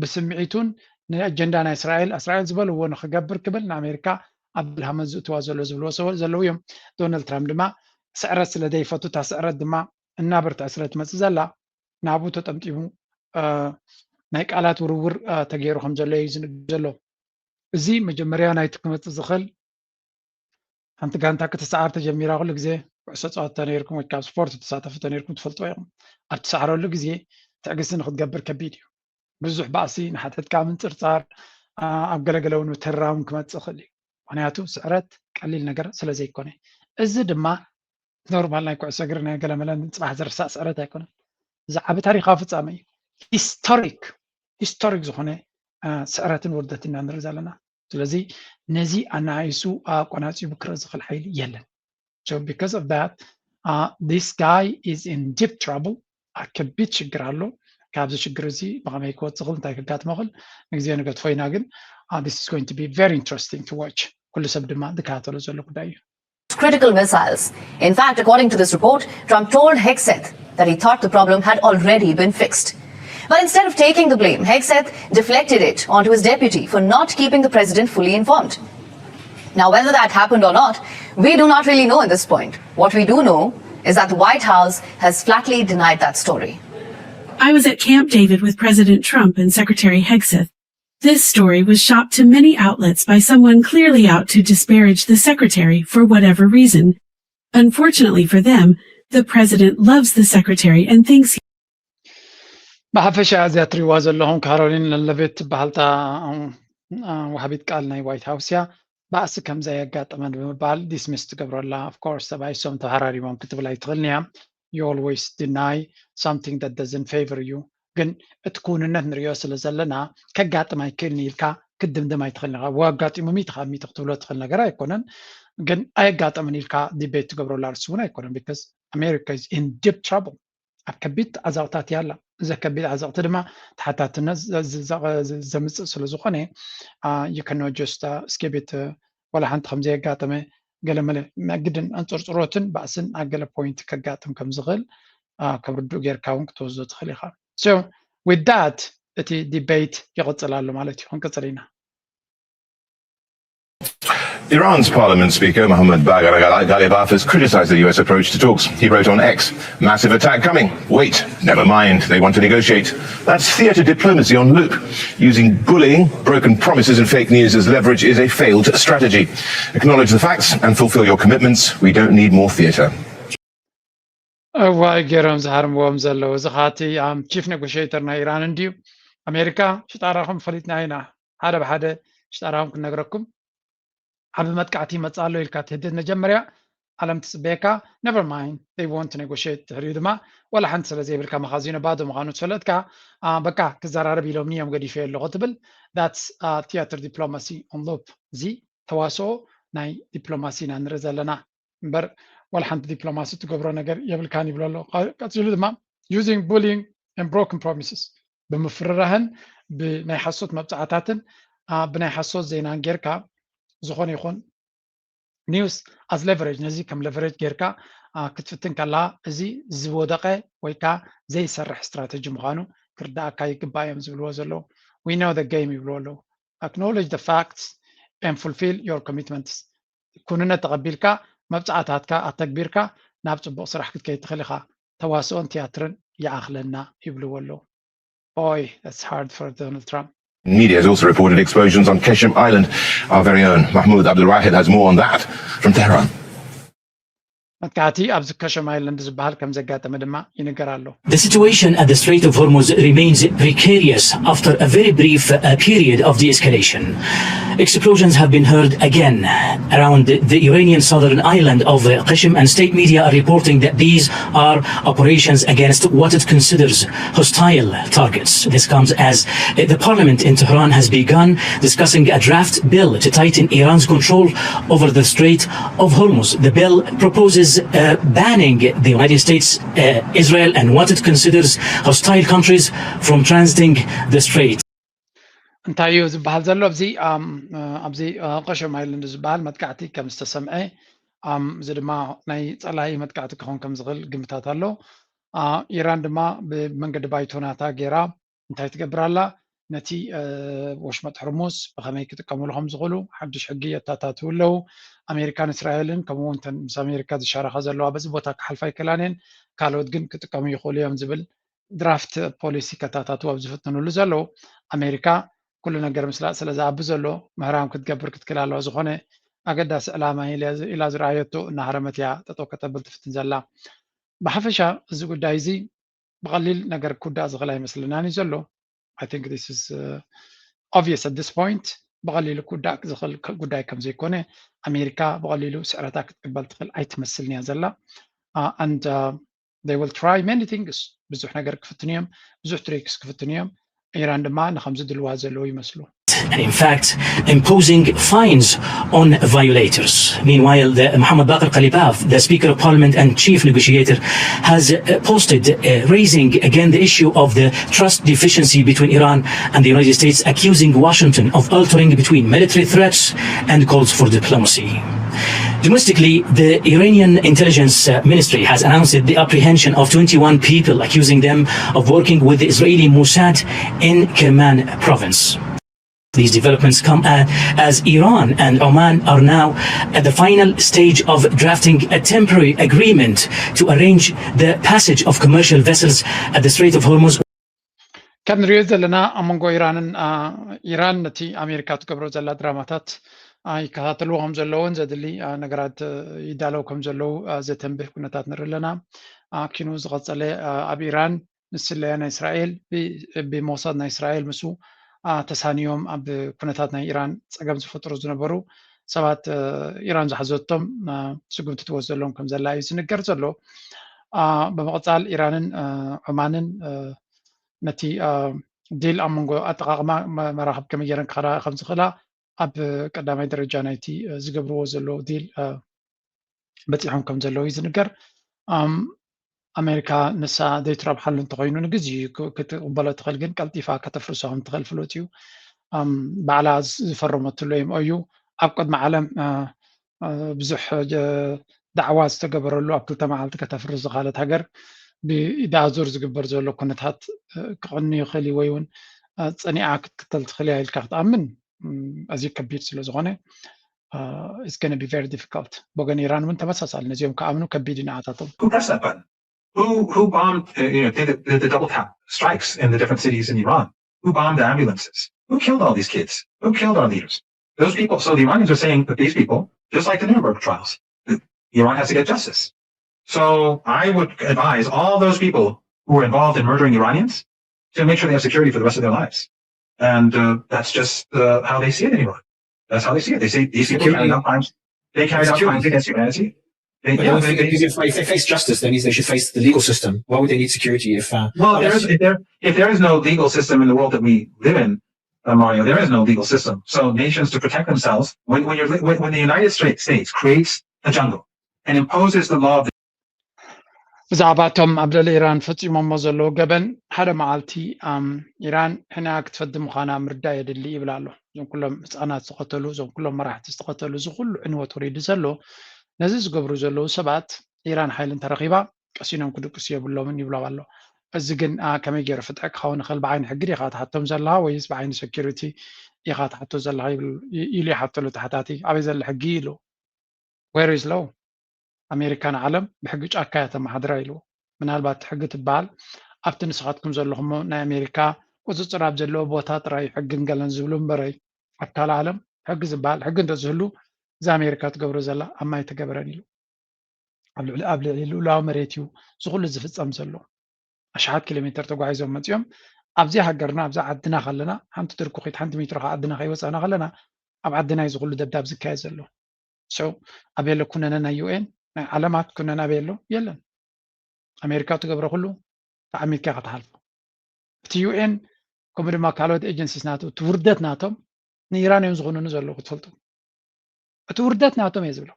ብስምዒቱን ንኣጀንዳ ናይ እስራኤል፣ እስራኤል ዝበልዎ ንኽገብር ክብል ንኣሜሪካ ኣብ ብልሃመት ዝእትዋ ዘሎ ዝብልዎ ዘለዉ እዮም። ዶናልድ ትራምፕ ድማ ስዕረት ስለ ዘይፈቱ፣ እታ ስዕረት ድማ እናበርትዐ ስለ ትመፅእ ዘላ፣ ናብኡ ተጠምጢሙ ናይ ቃላት ውርውር ተገይሩ ከም ዘሎ እዩ ዝንገር ዘሎ። እዚ መጀመርያ ናይቲ ክመፅእ ዝኽእል ሓንቲ ጋንታ ክትሰዓር ተጀሚራ ኩሉ ግዜ ኩዕሶ ፀወት ተነይርኩም ወይ ካብ ስፖርት ትሳተፉ ተነይርኩም ትፈልጥዎ ኢኹም። ኣብ ትሰዕረሉ ግዜ ትዕግስቲ ንክትገብር ከቢድ እዩ። ብዙሕ ባእሲ፣ ንሓትሕትካ ምንፅርፃር፣ ኣብ ገለገለ እውን ምትርራም ክመፅእ ይኽእል እዩ። ምክንያቱ ስዕረት ቀሊል ነገር ስለ ዘይኮነ። እዚ ድማ ኖርማል ናይ ኩዕሶ እግሪ ናይ ገለመለ ንፅባሕ ዝርሳዕ ስዕረት ኣይኮነን። እዚ ዓቢ ታሪኻዊ ፍጻመ እዩ። ሂስቶሪክ ሂስቶሪክ ዝኾነ ስዕረትን ውርደትን ኢና ንርኢ ዘለና። ስለዚ ነዚ ኣነኣኢሱ ኣቆናጺቡ ክርኢ ዝኽእል ሓይሊ የለን። So because of that, uh, this guy is in deep trouble. ኣብ ከቢድ ሽግር ኣሎ። ካብዚ ሽግር እዚ ብኸመይ ክወፅእ ይኽእል፣ እንታይ ከጋጥሞ ይኽእል ንግዜ ንገድፎ ኢና። ግን this is going to be very interesting to watch። ኩሉ ሰብ ድማ ዝከታተሎ ዘሎ ጉዳይ እዩ። Critical missiles. In fact, according to this report, Trump told Hegseth that he thought the problem had already been fixed. But instead of taking the blame, Hegseth deflected it onto his deputy for not keeping the president fully informed. Now, whether that happened or not, we do not really know at this point. What we do know is that the White House has flatly denied that story. I was at Camp David with President Trump and Secretary Hegseth. This story was shopped to many outlets by someone clearly out to disparage the secretary for whatever reason. Unfortunately for them, the president loves the secretary and thinks he ብሓፈሻ እዚኣ ትሪእዋ ዘለኹም ካሮሊን ለለቤት ትበሃል እታ ዋሃቢት ቃል ናይ ዋይት ሃውስ እያ። ባእሲ ከም ዘየጋጠመን ብምባል ዲስሚስ ትገብረላ። Of course ሰብኣይ እሶም ተሃራሪቦም ክትብል ኣይትኽእልን እያ። You always deny something that doesn't favor you። ግን እቲ ክውንነት ንሪኦ ስለ ዘለና ከጋጥም ኣይክእልን ኢልካ ክትድምድም ኣይትኽእልን ኢኻ። ወ ኣጋጢሙ ሚእቲ ካብ ሚእቲ ክትብሎ ትኽእል ነገር ኣይኮነን። ግን ኣየጋጠምን ኢልካ ዲቤት ትገብረሉ ኣርእስቲ እውን ኣይኮነን። Because America is in deep trouble። ኣብ ከቢድ ዓዘቕታት እያ ኣላ። እዚ ከቢድ ዓዘቕቲ ድማ ተሓታትነት ዘምፅእ ስለ ዝኾነ you cannot just skip it። ዋላ ሓንቲ ከም ዘየጋጠመ ገለመለ ግድን ኣንፅርፅሮትን ባእስን ኣብ ገለ ፖይንት ከጋጥም ከም ዝኽእል ከም ርዱእ ጌርካ እውን ክትወስዶ ትኽእል ኢኻ። So with that እቲ ዲቤት ይቕፅል ኣሎ ማለት እዩ። ክንቅፅል ኢና። Iran's parliament speaker Mohammad Bagher Ghalibaf has criticized the U S approach to talks. He wrote on X, "Massive attack coming. Wait, never mind, they want to negotiate." That's theatre diplomacy on loop. Using bullying, broken promises, and fake news as leverage is a failed strategy. Acknowledge the facts and fulfill your commitments. We don't need more theatre. እዋይ ገይሮም ዝሃርምዎም ዘለዉ። እዚ ኻቲ ኣም ቺፍ ኔጎሽተር ናይ ኢራን እንድዩ። ኣሜሪካ ሽጣራኹም ፈሊጥና ኢና። ሓደ ብሓደ ሽጣራኹም ክንነግረኩም። ዓቢ መጥቃዕቲ ይመጽእ ኣሎ ኢልካ ትህድድ መጀመርያ። ዓለም ትጽበየካ። Never mind, they want to negotiate። ድሕሪኡ ድማ ዋላ ሓንቲ ስለ ዘይብልካ፣ መኻዚኖ ባዶ ምዃኑ ዝፈለጥካ፣ በቃ ክዘራረብ ኢሎምኒ እዮም ገዲፈዮ ኣለኹ ትብል። That's theatre diplomacy on loop። እዚ ተዋስኦ ናይ ዲፕሎማሲ ኢና ንርኢ ዘለና እምበር ዋላ ሓንቲ ዲፕሎማሲ ትገብሮ ነገር የብልካን ይብሎ ኣሎ። ቀጺሉ ድማ using bullying and broken promises፣ ብምፍርራህን ብናይ ሓሶት መብጻዕታትን ብናይ ሓሶት ዜናን ጌርካ ዝኾነ ይኹን news as leverage፣ ነዚ ከም leverage ጌርካ ክትፍትን ከላ፣ እዚ ዝወደቐ ወይ ከዓ ዘይሰርሕ ስትራተጂ ምዃኑ ክርዳእካ ይግባእ እዮም ዝብልዎ ዘለዉ። We know the game ይብልዎ ኣለዉ። Acknowledge the facts and fulfill your commitments። ኩንነት ተቐቢልካ መብጻዕታትካ ኣተግቢርካ ናብ ጽቡቕ ስራሕ ክትከይድ ትኽእል ኢኻ። ተዋስኦን ትያትርን ይኣኽለና ይብልዎ ኣለዉ። Boy, that's hard for Donald Trump. Media has also reported explosions on Qeshm Island. Our very own Mahmoud Abdul Wahid has more on that from Tehran. መጥቃዕቲ ኣብዚ ከሸም ኣይላንድ ዝበሃል ከም ዘጋጠመ ድማ ይንገር ኣሎ። The situation at the Strait of Hormuz remains precarious after a very brief uh, period of de-escalation. Explosions have been heard again around the Iranian southern island of uh, Qeshm, and state media are reporting that these are operations against what it considers hostile targets. This comes as uh, the parliament in Tehran has begun discussing a draft bill to tighten Iran's control over the Strait of Hormuz. The bill proposes uh, banning the United States, uh, Israel, and what it considers hostile countries from transiting the strait. እንታይ እዩ ዝበሃል ዘሎ ኣብዚ ኣብዚ ቀሸም ኣይላንድ ዝበሃል መጥቃዕቲ ከም ዝተሰምዐ፣ እዚ ድማ ናይ ጸላኢ መጥቃዕቲ ክኸውን ከም ዝኽእል ግምታት ኣሎ። ኢራን ድማ ብመንገዲ ባይቶ ናታ ጌራ እንታይ ትገብር ኣላ? ነቲ ወሽመጥ ሕርሙዝ ብኸመይ ክጥቀምሉ ከም ዝኽእሉ ሓድሽ ሕጊ የታታትዉ ኣለዉ። ኣሜሪካን እስራኤልን ከምኡ እውን እተን ምስ ኣሜሪካ ዝሻረኻ ዘለዋ በዚ ቦታ ክሓልፋ ኣይክእላን እየን፣ ካልኦት ግን ክጥቀሙ ይኽእሉ እዮም ዝብል ድራፍት ፖሊሲ ከታታትዉ ኣብ ዝፍትንሉ ዘለዉ ኣሜሪካ ኩሉ ነገር ምስላጥ ስለ ዝኣቢ ዘሎ ምህራም ክትገብር ክትክእል ኣለዋ። ዝኾነ ኣገዳሲ ዕላማ ኢላ ዝረኣየቶ እናሃረመት እያ ጠጠው ከተብል ትፍትን ዘላ። ብሓፈሻ እዚ ጉዳይ እዚ ብቐሊል ነገር ክውዳእ ዝኽእል ኣይመስለናን እዩ ዘሎ። I think this is obvious at this point። ብቐሊሉ ክውዳእ ዝኽእል ጉዳይ ከም ዘይኮነ ኣሜሪካ ብቐሊሉ ስዕረታ ክትቅበል ትኽእል ኣይትመስልን እያ ዘላ። And they will try many things። ብዙሕ ነገር ክፍትኑ እዮም፣ ብዙሕ ትሪክስ ክፍትኑ እዮም። ኢራን ድማ ንኸምዚ ድልዋ ዘለዉ ይመስሉ። And in fact, imposing fines on violators. Meanwhile, the, Mohammad Baqir Qalibaf, the Speaker of Parliament and Chief Negotiator, has uh, posted uh, raising again the issue of the trust deficiency between Iran and the United States, accusing Washington of altering between military threats and calls for diplomacy. Domestically, the Iranian intelligence uh, ministry has announced the apprehension of twenty-one people, accusing them of working with the Israeli Mossad in Kerman province. These developments come uh, as Iran and Oman are now at the final stage of drafting a temporary agreement to arrange the passage of commercial vessels at the Strait of Hormuz. ከም ንሪኦ ዘለና ኣብ መንጎ ኢራንን ኢራን ነቲ ኣሜሪካ ትገብሮ ዘላ ድራማታት ይከታተልዎ ከም ዘለውን ዘድሊ ነገራት ይዳለው ከም ዘለዉ ዘተንብህ ኩነታት ንርኢ ኣለና። ኪኑ ዝቐጸለ ኣብ ኢራን ንስለያ ናይ እስራኤል ብሞሳድ ናይ እስራኤል ምስ ተሳንዮም ኣብ ኩነታት ናይ ኢራን ጸገም ዝፈጥሩ ዝነበሩ ሰባት ኢራን ዝሓዘቶም ስጉምቲ ትወስደሎም ከም ዘላ እዩ ዝንገር ዘሎ። ብምቕጻል ኢራንን ዑማንን ነቲ ዲል ኣብ መንጎ ኣጠቓቕማ መራኽብ ከመይ ገይረን ክኸዳ ከም ዝኽእላ ኣብ ቀዳማይ ደረጃ ናይቲ ዝገብርዎ ዘለዉ ዲል በፂሖም ከም ዘለዉ እዩ ዝንገር። ኣሜሪካ ንሳ ዘይትረብሓሉ እንተኮይኑ ንግዜ ክትቅበሎ ትኽእል፣ ግን ቀልጢፋ ከተፍርሶ ከም ትኽእል ፍሉጥ እዩ። ባዕላ ዝፈረመትሉ ኤምኦዩ ኣብ ቅድሚ ዓለም ብዙሕ ዳዕዋ ዝተገበረሉ ኣብ ክልተ መዓልቲ ከተፍርስ ዝኻለት ሃገር ብኢዳዙር ዝግበር ዘሎ ኩነታት ክቕንዩ ይኽእል እዩ ወይ እውን ፀኒዓ ክትክተል ትኽእል እያ ኢልካ ክትኣምን ኣዝዩ ከቢድ ስለ ዝኾነ uh, it's going to be very difficult። ብወገን ኢራን እውን ተመሳሳሊ፣ ነዚኦም ክኣምኑ ከቢድ እዩ ንዓታቶም። Who pressed that button? Who who bombed? Uh, you know, did the, did the double tap strikes in the different cities in Iran? Who bombed the ambulances? Who killed all these kids? Who killed our leaders? Those people. So the Iranians are saying that these people, just like the Nuremberg trials, Iran has to get justice. So I would advise all those people who were involved in murdering Iranians to make sure they have security for the rest of their lives. And uh, that's just uh, how they see it in Iran. That's how they see it. They say these people carried out crimes. They carried out crimes against humanity. They, But yeah, if, they, they, they, if, if they face justice, that means they should face the legal system. Why would they need security if? Uh, well, there unless- is, if, there, if there is no legal system in the world that we live in, uh, Mario, there is no legal system. So nations to protect themselves, when, when, you're, when, when the United States, States creates a jungle and imposes the law of the ብዛዕባ እቶም ኣብ ልዕሊ ኢራን ፈፂሞሞ ዘለዉ ገበን ሓደ መዓልቲ ኣም፣ ኢራን ሕና ክትፈዲ ምዃና ምርዳእ የድሊ ይብል ኣሎ። እዞም ኩሎም ህፃናት ዝተኸተሉ፣ እዞም ኩሎም መራሕቲ ዝተኸተሉ፣ እዚ ኩሉ ዕንወት ወሪዱ ዘሎ ነዚ ዝገብሩ ዘለዉ ሰባት ኢራን ሓይሊ እንተረኺባ ቀሲኖም ክድቅሱ የብሎምን ይብሎም ኣሎ። እዚ ግን አ፣ ከመይ ገይሩ ፍትሒ ክኸውን ይኽእል? ብዓይኒ ሕጊ ዲኻ ትሓቶም ዘለኻ ወይስ ብዓይኒ ሴኪሪቲ ኢኻ ትሓቶ ዘለኻ ይብል- ይ- ኢሉ ይሓተሉ ተሓታቲ። ኣበይ ዘሎ ሕጊ ኢሉ? Where is law? ኣሜሪካ ንዓለም ብሕጊ ጫካ እያ ተመሓድራ ኢልዎ። ምናልባት ሕጊ ትበሃል ኣብቲ ንስኻትኩም ዘለኹሞ ናይ ኣሜሪካ ቁፅፅር ኣብ ዘለዎ ቦታ ጥራይ ሕግን ገለን ዝብሉ እምበረይ ኣብ ካልእ ዓለም ሕጊ ዝበሃል ሕጊ እንተዝህሉ እዚ ኣሜሪካ ትገብሮ ዘላ ኣብ ማይ ተገበረን ኢሉ። ኣብ ልዕሊ ኣብ ልዕሊ ልኡላዊ መሬት እዩ እዚ ኩሉ ዝፍፀም ዘሎ። ኣሽሓት ኪሎ ሜተር ተጓዒዞም መፂኦም ኣብዚ ሃገርና ኣብዛ ዓድና ከለና ሓንቲ ድርኩኺት ሓንቲ ሜትሮ ካብ ዓድና ከይወፃና ከለና ኣብ ዓድና እዩ እዚ ኩሉ ደብዳብ ዝካየድ ዘሎ። So ኣበይ ኣሎ ኩነነ ናይ ዩ ኤን ናይ ዓለማት ኩነነ ኣበይ ኣሎ? የለን። ኣሜሪካ ትገብሮ ኩሉ ተዓሚትካ ኢኻ ትሓልፎ። እቲ ዩ ኤን ከምኡ ድማ ካልኦት ኤጀንሲስ ናቱ እቲ ውርደት ናቶም ንኢራን እዮም ዝኹንኑ ዘለዉ ክትፈልጡ። እቲ ውርደት ናቶም እየ ዝብሎ።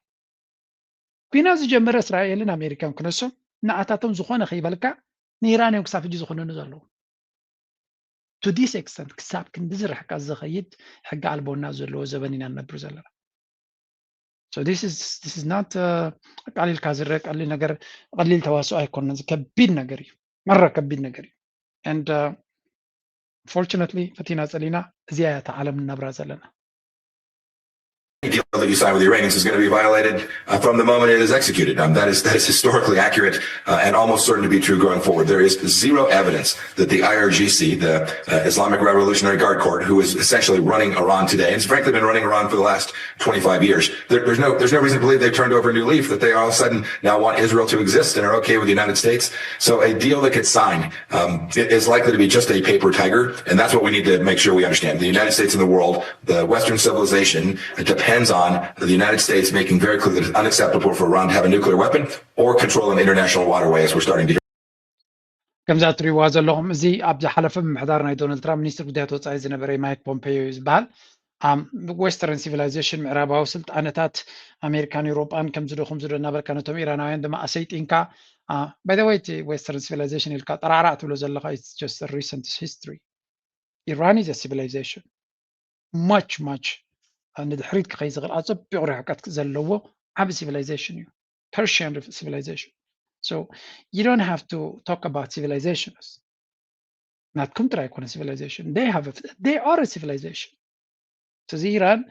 ኲናት ዝጀመረ እስራኤልን ኣሜሪካን ክነሶም ንኣታቶም ዝኾነ ከይበልካ ንኢራን እዮም ክሳብ ሕጂ ዝኹንኑ ዘለዉ። To this extent ክሳብ ክንድዚ ርሕቀት ዝኸይድ ሕጊ ኣልቦና ዘለዎ ዘበን ኢና ንነብር ዘለና። So this is this is not uh, ቀሊልካ ዝረአ ቀሊል ነገር ቀሊል ተዋስኦ ኣይኮነን። እዚ ከቢድ ነገር እዩ፣ መረ ከቢድ ነገር እዩ። And uh, fortunately ፈቲና ጸሊና እዚኣ እያ እታ ዓለም ንነብራ ዘለና። deal that you sign with the Iranians is going to be violated uh, from the moment it is executed. Um, that is that is historically accurate uh, and almost certain to be true going forward. There is zero evidence that the I R G C, the uh, Islamic Revolutionary Guard Corps, who is essentially running Iran today, and has frankly been running Iran for the last twenty-five years, there, there's no there's no reason to believe they've turned over a new leaf, that they all of a sudden now want Israel to exist and are okay with the United States. So a deal that gets signed um, is likely to be just a paper tiger, and that's what we need to make sure we understand. The United States and the world, the Western civilization, depends on the United States making very clear that it's unacceptable for Iran to have a nuclear weapon or control an international waterway, as we're starting to hear. ከምዛ ትሪእዋ ዘለኹም እዚ ኣብ ዝሓለፈ ምምሕዳር ናይ ዶናልድ ትራምፕ ሚኒስትር ጉዳያት ወፃኢ ዝነበረ ማይክ ፖምፔዮ እዩ ዝበሃል። Western civilization ምዕራባዊ ስልጣነታት ኣሜሪካን ኤውሮጳን ከምዚ ዶ ከምዚ ዶ እናበልካ ነቶም ኢራናውያን ድማ ኣሰይጢንካ። By the way እቲ Western civilization ኢልካ ጠራዕራዕ ትብሎ ዘለኻ it's just a recent history. Iran is a civilization much much ንድሕሪት ክኸይ ዝኽእል ኣፀቢቑ ርሕቀት ዘለዎ ዓብ civilization እዩ። Persian civilization. So you don't have to talk about civilizations. ናትኩም ጥራይ ኣይኮነ civilization. They have a, they are a civilization. ስለዚ ኢራን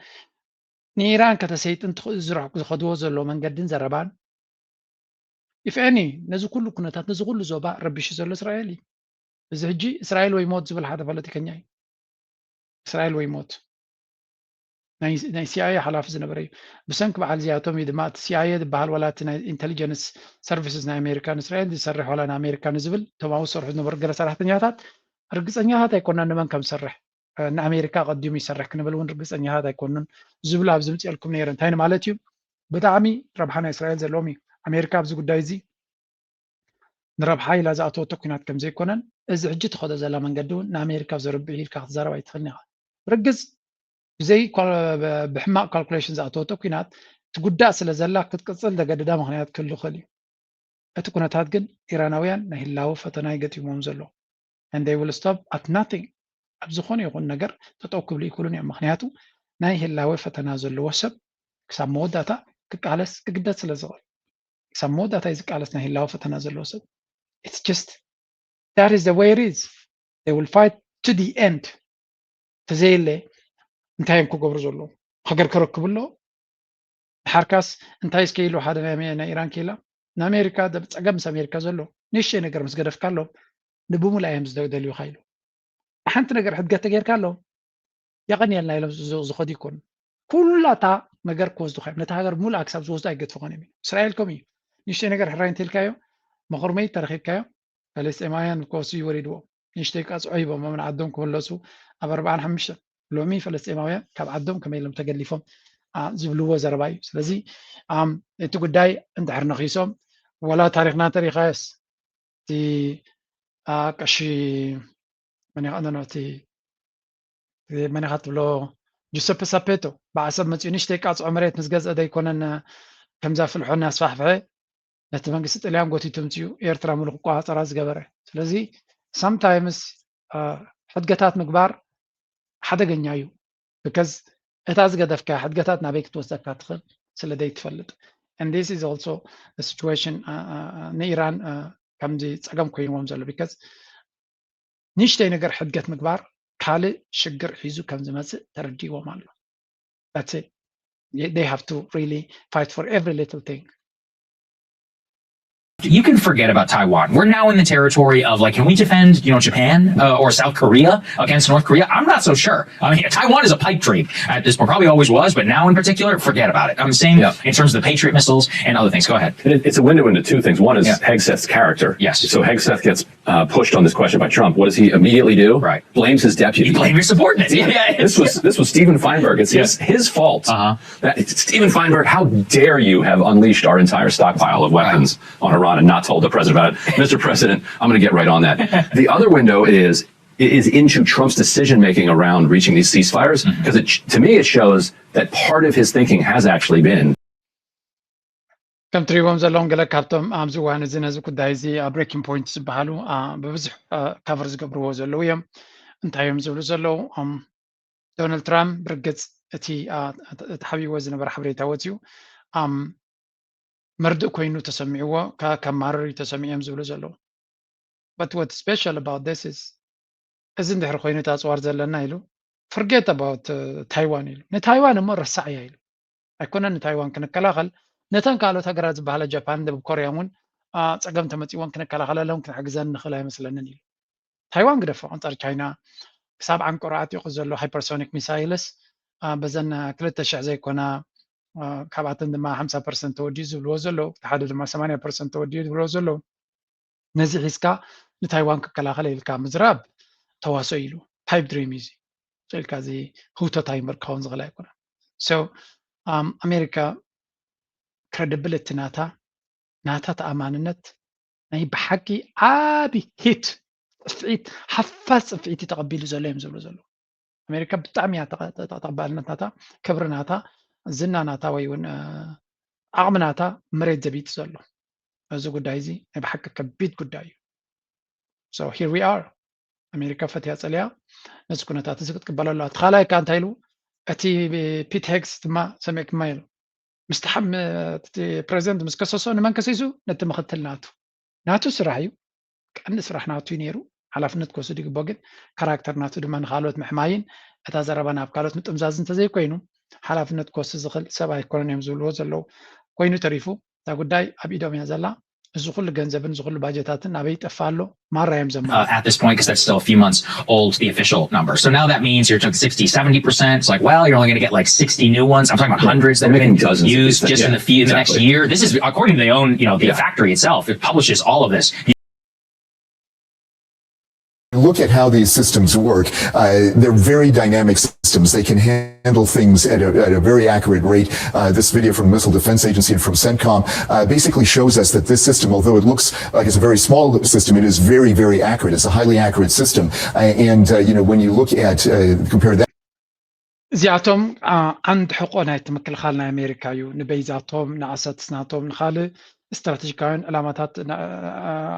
ንኢራን ከተሰይጥን ዝኸድዎ ዘሎ መንገድን ዘረባን if any ነዚ ኩሉ ኩነታት ነዚ ኩሉ ዞባ ረቢሹ ዘሎ እስራኤል እዩ። እዚ ሕጂ እስራኤል ወይ ሞት ዝብል ሓደ ፖለቲከኛ እዩ። እስራኤል ወይ ሞት ናይ ሲኣይኤ ሓላፊ ዝነበረ እዩ። ብሰንኪ በዓል እዚኣቶም እዩ ድማ እቲ ሲኣይኤ ዝበሃል ዋላ እቲ ናይ ኢንተሊጀንስ ሰርቪስስ ናይ ኣሜሪካ ንእስራኤል ዝሰርሕ ዋላ ንኣሜሪካ ንዝብል እቶም ኣብኡ ዝሰርሑ ዝነበሩ ገለ ሰራሕተኛታት ርግፀኛታት ኣይኮናን ንመን ከም ዝሰርሕ ንኣሜሪካ ቀዲሙ ይሰርሕ ክንብል እውን ርግፀኛታት ኣይኮኑን ዝብሉ ኣብ ዝምፅኤልኩም ነይረ። እንታይ ማለት እዩ? ብጣዕሚ ረብሓ ናይ እስራኤል ዘለዎም እዩ። ኣሜሪካ ኣብዚ ጉዳይ እዚ ንረብሓ ኢላ ዝኣተወቶ ኩናት ከም ዘይኮነን እዚ ሕጂ ትኸዶ ዘላ መንገዲ እውን ንኣሜሪካ ዘርብሕ ኢልካ ክትዛረብ ኣይትኽእልን ኢኻ። ርግፅ ብዘይ ብሕማቕ ካልኩሌሽን ዝኣተወቶ ኩናት ትጉዳእ ስለ ዘላ ክትቅፅል ዘገድዳ ምኽንያት ክህሉ ይኽእል እዩ። እቲ ኩነታት ግን ኢራናውያን ናይ ህላወ ፈተና ይገጢሞም ዘሎ and they will stop at nothing። ኣብ ዝኾነ ይኹን ነገር ጠጠው ክብሉ ይክእሉን እዮም። ምክንያቱ ናይ ህላወ ፈተና ዘለዎ ሰብ ክሳብ መወዳእታ ክቃለስ ክግደድ ስለ ዝኽእል። ክሳብ መወዳእታ እዩ ዝቃለስ ናይ ህላወ ፈተና ዘለዎ ሰብ። It's just that is the way it is. They will fight to the end. ተዘየለ እንታይ እዮም ክገብሩ ዘለዉ? ሃገር ከረክቡ ኣለዎ። ሓርካስ እንታይ እስከ ኢሉ ሓደ ናይ ኣሜ- ናይ ኢራን ክኢላ፣ ንኣሜሪካ ደ- ጸገም ምስ ኣሜሪካ ዘሎ ንእሽተይ ነገር ምስ ገደፍካሎም ንብሙላ እዮም ዝደልዩኻ ኢሉ። ሓንቲ ነገር ሕድገት ተጌርካሎም የቐንየልና ኢሎም ዝ- ዝኸዱ ይኮኑ። ኩላታ ነገር ክወስዱኻ እዮም። ነታ ሃገር ሙሉኣ ክሳብ ዝወስዱ ኣይገድፍኾን እዮም። እስራኤል ከምኡ እዩ። ንእሽተይ ነገር ሕራይ እንተልካዮ መኹርመይ ተረኺብካዮ ፈለስጤማውያን ክወስዱ ይወሪድዎም። ንእሽተይ ቃጽዖ ሂቦም ንዓዶም ክምለሱ ኣብ ኣርባዓን ሓሙሽተን ሎሚ ፈለስጤማውያን ካብ ዓዶም ከመይ ኢሎም ተገሊፎም ዝብልዎ ዘረባ እዩ። ስለዚ እቲ ጉዳይ እንድሕር ነኺሶም ወላ ታሪኽና ተሪኻዮስ እቲ ቀሺ መን ይኸኣነ እቲ መን ኢኻ ትብሎ ጁሰፐ ሳፔቶ ብዓሰብ መፂኡ ንሽተይ ቃፅዖ መሬት ምስ ገዝአ ዘይኮነን ከምዛ ፍልሖ እናስፋሕፍሐ ነቲ መንግስቲ ጥልያን ጎቲቱ ምፅኡ ኤርትራ ሙሉእ ክቆፃፀራ ዝገበረ። ስለዚ ሳምታይምስ ሕድገታት ምግባር ሓደገኛ እዩ። ብከዝ እታ ዝገደፍካ ሕድገታት ናበይ ክትወስደካ ትኽእል ስለ ዘይትፈልጥ። And this is also situation ንኢራን ከምዚ ፀገም ኮይንዎም ዘሎ because ንእሽተይ ነገር ሕድገት ምግባር ካልእ ሽግር ሒዙ ከም ዝመፅእ ተረዲእዎም ኣሎ። That's it. They have to really fight for every little thing. You can forget about Taiwan. We're now in the territory of like, can we defend, you know, Japan uh, or South Korea against North Korea? I'm not so sure. I mean, Taiwan is a pipe dream at this point. Probably always was, but now in particular, forget about it. I'm saying yeah. in terms of the Patriot missiles and other things. Go ahead. It's a window into two things. One is yeah. Hegseth's character. Yes. So Hegseth gets uh, pushed on this question by Trump. What does he immediately do? Right. Blames his deputy. You blame your subordinates. Yeah, yeah, this was this was Steven Feinberg. It's yeah. his, his fault. Uh-huh. That, Steven Feinberg, how dare you have unleashed our entire stockpile of weapons right. on Iran and not told the president about it? Mister President, I'm going to get right on that. The other window is is into Trump's decision making around reaching these ceasefires because mm-hmm. to me it shows that part of his thinking has actually been ከም ትሪእዎም ዘለዎም ገለ ካብቶም ኣብዚ እዋን እዚ ነዚ ጉዳይ እዚ ኣብ breaking point ዝበሃሉ ብብዙሕ cover ዝገብርዎ ዘለዉ እዮም። እንታይ እዮም ዝብሉ ዘለዉ? ዶናልድ ትራምፕ ብርግፅ እቲ ተሓቢእዎ ዝነበረ ሓበሬታ ወፂኡ መርድእ ኮይኑ ተሰሚዕዎ ከማርር እዩ ተሰሚዑ እዮም ዝብሉ ዘለዉ። But what special about this is እዚ እንድሕር ኮይኑ እቲ ኣፅዋር ዘለና ኢሉ forget about ታይዋን ኢሉ ንታይዋን እሞ ረሳዕያ ኢሉ ኣይኮነን ንታይዋን ክንከላኸል ነተን ካልኦት ሃገራት ዝበሃላ ጃፓን ደቡብ ኮርያን እውን ፀገም ተመፂወን ክንከላኸለሎም ክንሕግዘን ንኽእል ኣይመስለንን ኢሉ። ታይዋን ግደፎ ኣንፃር ቻይና ክሳብ ዓንቀሮ ዓጢቑ ዘሎ ሃይፐርሶኒክ ሚሳይልስ በዘን ክልተ ሽሕ ዘይኮና ካብኣተን ድማ ሓምሳ ፐርሰንት ተወዲኡ ዝብልዎ ዘለዉ እቲ ሓደ ድማ ሰማንያ ፐርሰንት ተወዲኡ ዝብልዎ ዘለዉ ነዚ ሒዝካ ንታይዋን ክከላኸል ኢልካ ምዝራብ ተዋሶ ኢሉ pipe dream እዩ እዚ ኢልካ እዚ ህውተት ኣይምርካውን ዝኽእል ኣይኮነን። So ኣሜሪካ credibility ናታ ናታ ተኣማንነት ናይ ብሓቂ ዓቢ hit ፅፍዒት ሓፋዝ ፅፍዒት ተቐቢሉ ዘሎ እዮም ዝብሉ ዘለዉ። ኣሜሪካ ብጣዕሚ እያ ተቐባልነት ናታ ክብሪ ናታ ዝና ናታ ወይ እውን ዓቕሚ ናታ መሬት ዘቢጥ ዘሎ። እዚ ጉዳይ እዚ ናይ ብሓቂ ከቢድ ጉዳይ እዩ። So here we are ኣሜሪካ ፈትያ ፀልያ ነዚ ኩነታት እዚ ክትቅበሎ ኣለዋ። እቲ ካልኣይ ከ እንታይ ኢሉ እቲ ፒት ሄግስ ድማ ሰሚዕክማ ኢሉ ምስቲ ፕሬዚደንት ምስ ከሰሶ ንመን ከሲሱ ነቲ ምክትል ናቱ ናቱ ስራሕ እዩ ቀንዲ ስራሕ ናቱ እዩ ነይሩ ሓላፍነት ክወስድ ይግቦ ግን ካራክተር ናቱ ድማ ንካልኦት ምሕማይን እታ ዘረባ ናብ ካልኦት ምጥምዛዝ እንተዘይኮይኑ ሓላፍነት ክወስድ ዝኽእል ሰብ ኣይኮነን እዮም ዝብልዎ ዘለዉ ኮይኑ ተሪፉ እታ ጉዳይ ኣብ ኢዶም እያ ዘላ እዚ ኩሉ ገንዘብን እዚ ኩሉ ባጀታትን ኣበይ ይጠፍእ ኣሎ ማራ እዮም ዘማ uh, at this point because that's still a few months old the official number so now that means you're talking sixty seventy percent it's like well you're only going to get like sixty new ones I'm talking about hundreds that have been used just in the, few, the next year this is according to the own you know the factory itself it publishes all of this look at how these systems work. Uh, they're very dynamic systems. They can handle things at a, at a very accurate rate. Uh, this video from the Missile Defense Agency and from CENTCOM uh, basically shows us that this system, although it looks like it's a very small system, it is very, very accurate. It's a highly accurate system. Uh, and, uh, you know, when you look at, uh, compare that. እዚኣቶም ዓንዲ ሕቆ ናይቲ ምክልኻል ናይ ኣሜሪካ እዩ ንበይዛቶም ንኣሰትስ ናቶም ንካልእ ስትራተጂካውያን ዕላማታት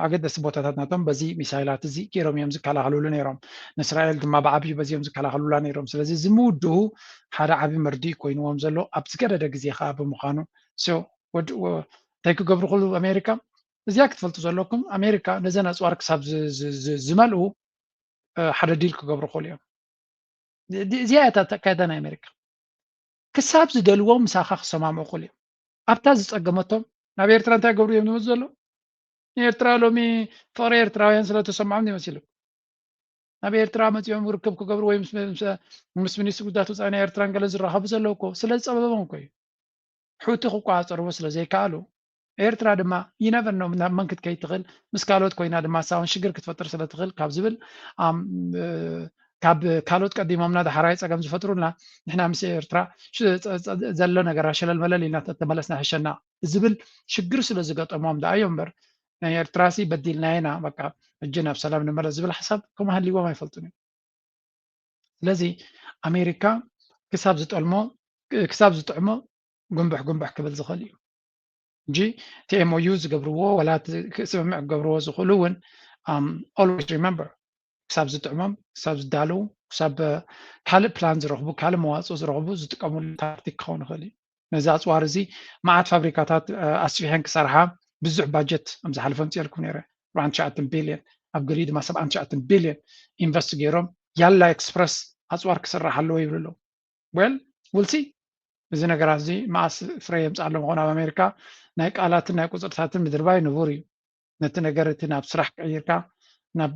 ኣገደስቲ ቦታታት ናቶም በዚ ሚሳይላት እዚ ገይሮም እዮም ዝከላኸልሉ ነይሮም ንእስራኤል ድማ ብዓብዩ በዚኦም ዝከላኸሉላ ነይሮም ስለዚ እዚ ምውድኡ ሓደ ዓብዪ መርድእ ኮይንዎም ዘሎ ኣብ ዝገደደ ግዜ ከዓ ብምዃኑ እንታይ ክገብሩ ክሉ ኣሜሪካ እዚኣ ክትፈልጡ ዘለኩም ኣሜሪካ ነዘን ኣፅዋር ክሳብ ዝመልኡ ሓደ ዲል ክገብሩ ክሉ እዮም እዚኣ እታ ተካየዳ ናይ ኣሜሪካ ክሳብ ዝደልዎ ምሳኻ ክሰማምዑ ክሉ እዮም ኣብታ ዝፀገመቶም ናብ ኤርትራ እንታይ ገብሩ እዮም ዝመፁ ዘለዉ? ንኤርትራ ሎሚ ፍቕሪ ኤርትራውያን ስለ ተሰምዖም ይመስሉ ናብ ኤርትራ መፂኦም ርክብ ክገብሩ ወይ ምስ ሚኒስትሪ ጉዳያት ወፃኢ ናይ ኤርትራን ገለን ዝራኸቡ ዘለዉ እኮ ስለ ዝፀበቦም እኮ እዩ። ሑቲ ክቆፃፀርዎ ስለ ዘይከኣሉ ኤርትራ ድማ ይነበር ነው ናብ መን ክትከይድ ትኽእል ምስ ካልኦት ኮይና ድማ ሳውን ሽግር ክትፈጥር ስለ ትኽእል ካብ ዝብል ካብ ካልኦት ቀዲሞምና ዳሕራይ ፀገም ዝፈጥሩልና ንሕና ምስ ኤርትራ ዘሎ ነገራ ሸለል መለል ኢልና ተመለስና ሕሸና ዝብል ሽግር ስለ ዝገጠሞም ደኣ እዮም እምበር ናይ ኤርትራ ሲ በዲልና ኢና በቃ ሕጂ ናብ ሰላም ንመለስ ዝብል ሓሳብ ከምሃሊዎም ኣይፈልጡን እዮም። ስለዚ ኣሜሪካ ክሳብ ዝጠልሞ ክሳብ ዝጥዕሞ ጉንብሕ ጉንብሕ ክብል ዝኽእል እዩ እንጂ እቲ ኤምኦዩ ዝገብርዎ ወላ ስምምዕ ክገብርዎ ዝኽእሉ እውን always remember ክሳብ ዝጥዕሞም ክሳብ ዝዳለዉ ክሳብ ካልእ ፕላን ዝረኽቡ ካልእ መዋፅኦ ዝረኽቡ ዝጥቀምሉ ታክቲክ ክኸውን ይኽእል እዩ። ነዚ ኣፅዋር እዚ መዓት ፋብሪካታት ኣስፊሐን ክሰርሓ ብዙሕ ባጀት ኣብ ዝሓለፈ ምፅኤልኩም ነይረ ኣርባዓን ትሽዓተን ቢልዮን ኣብ ገሊኡ ድማ ሰብዓን ትሽዓተን ቢልዮን ኢንቨስት ገይሮም ያላ ኤክስፕረስ ኣፅዋር ክስራሕ ኣለዎ ይብሉ ኣለዉ። well we'll see እዚ ነገራት እዚ መዓስ ፍረ የምፅኣሎም ይኾን ኣብ ኣሜሪካ ናይ ቃላትን ናይ ቁፅርታትን ምድርባይ ንቡር እዩ። ነቲ ነገር እቲ ናብ ስራሕ ቀይርካ ናብ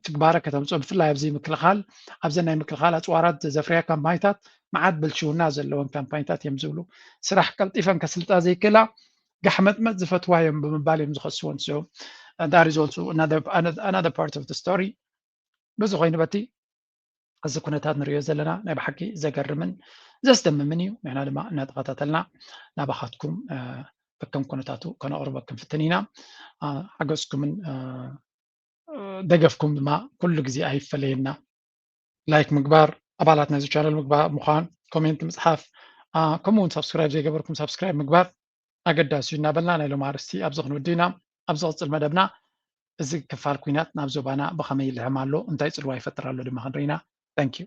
ትግባረ ከተምፅኦ ብፍላይ ኣብዚ ምክልኻል ኣብዘን ናይ ምክልኻል ኣፅዋራት ዘፍርያ ካምፓኒታት መዓት ብልሽውና ዘለወን ካምፓኒታት እዮም ዝብሉ። ስራሕ ቀልጢፈን ከስልጣ ዘይክእላ ጋሕመጥመጥ ዝፈትዋ እዮም ብምባል እዮም ዝኸስወን። So that is also another, another part of the story። በዚ ኮይኑ በቲ እዚ ኩነታት ንሪኦ ዘለና ናይ ብሓቂ ዘገርምን ዘስደምምን እዩ። ንሕና ድማ እናተኸታተልና ናባኻትኩም ከከም ኩነታቱ ከነቕርቦ ክንፍትን ኢና። ሓገዝኩምን ደገፍኩም ድማ ኩሉ ግዜ ኣይፈለየና። ላይክ ምግባር፣ ኣባላት ናይዚ ቻነል ምግባር ምዃን፣ ኮሜንት ምፅሓፍ፣ ከምኡ እውን ሳብስክራይብ ዘይገበርኩም ሳብስክራይብ ምግባር ኣገዳሲ እዩ እናበልና ናይ ሎም ኣርስቲ ኣብዚ ክንውዲ ኢና። ኣብ ዝቕፅል መደብና እዚ ክፋል ኩናት ናብ ዞባና ብኸመይ ይልሕም ኣሎ እንታይ ፅልዋ ይፈጥር ኣሎ ድማ ክንርኢ ኢና። Thank you።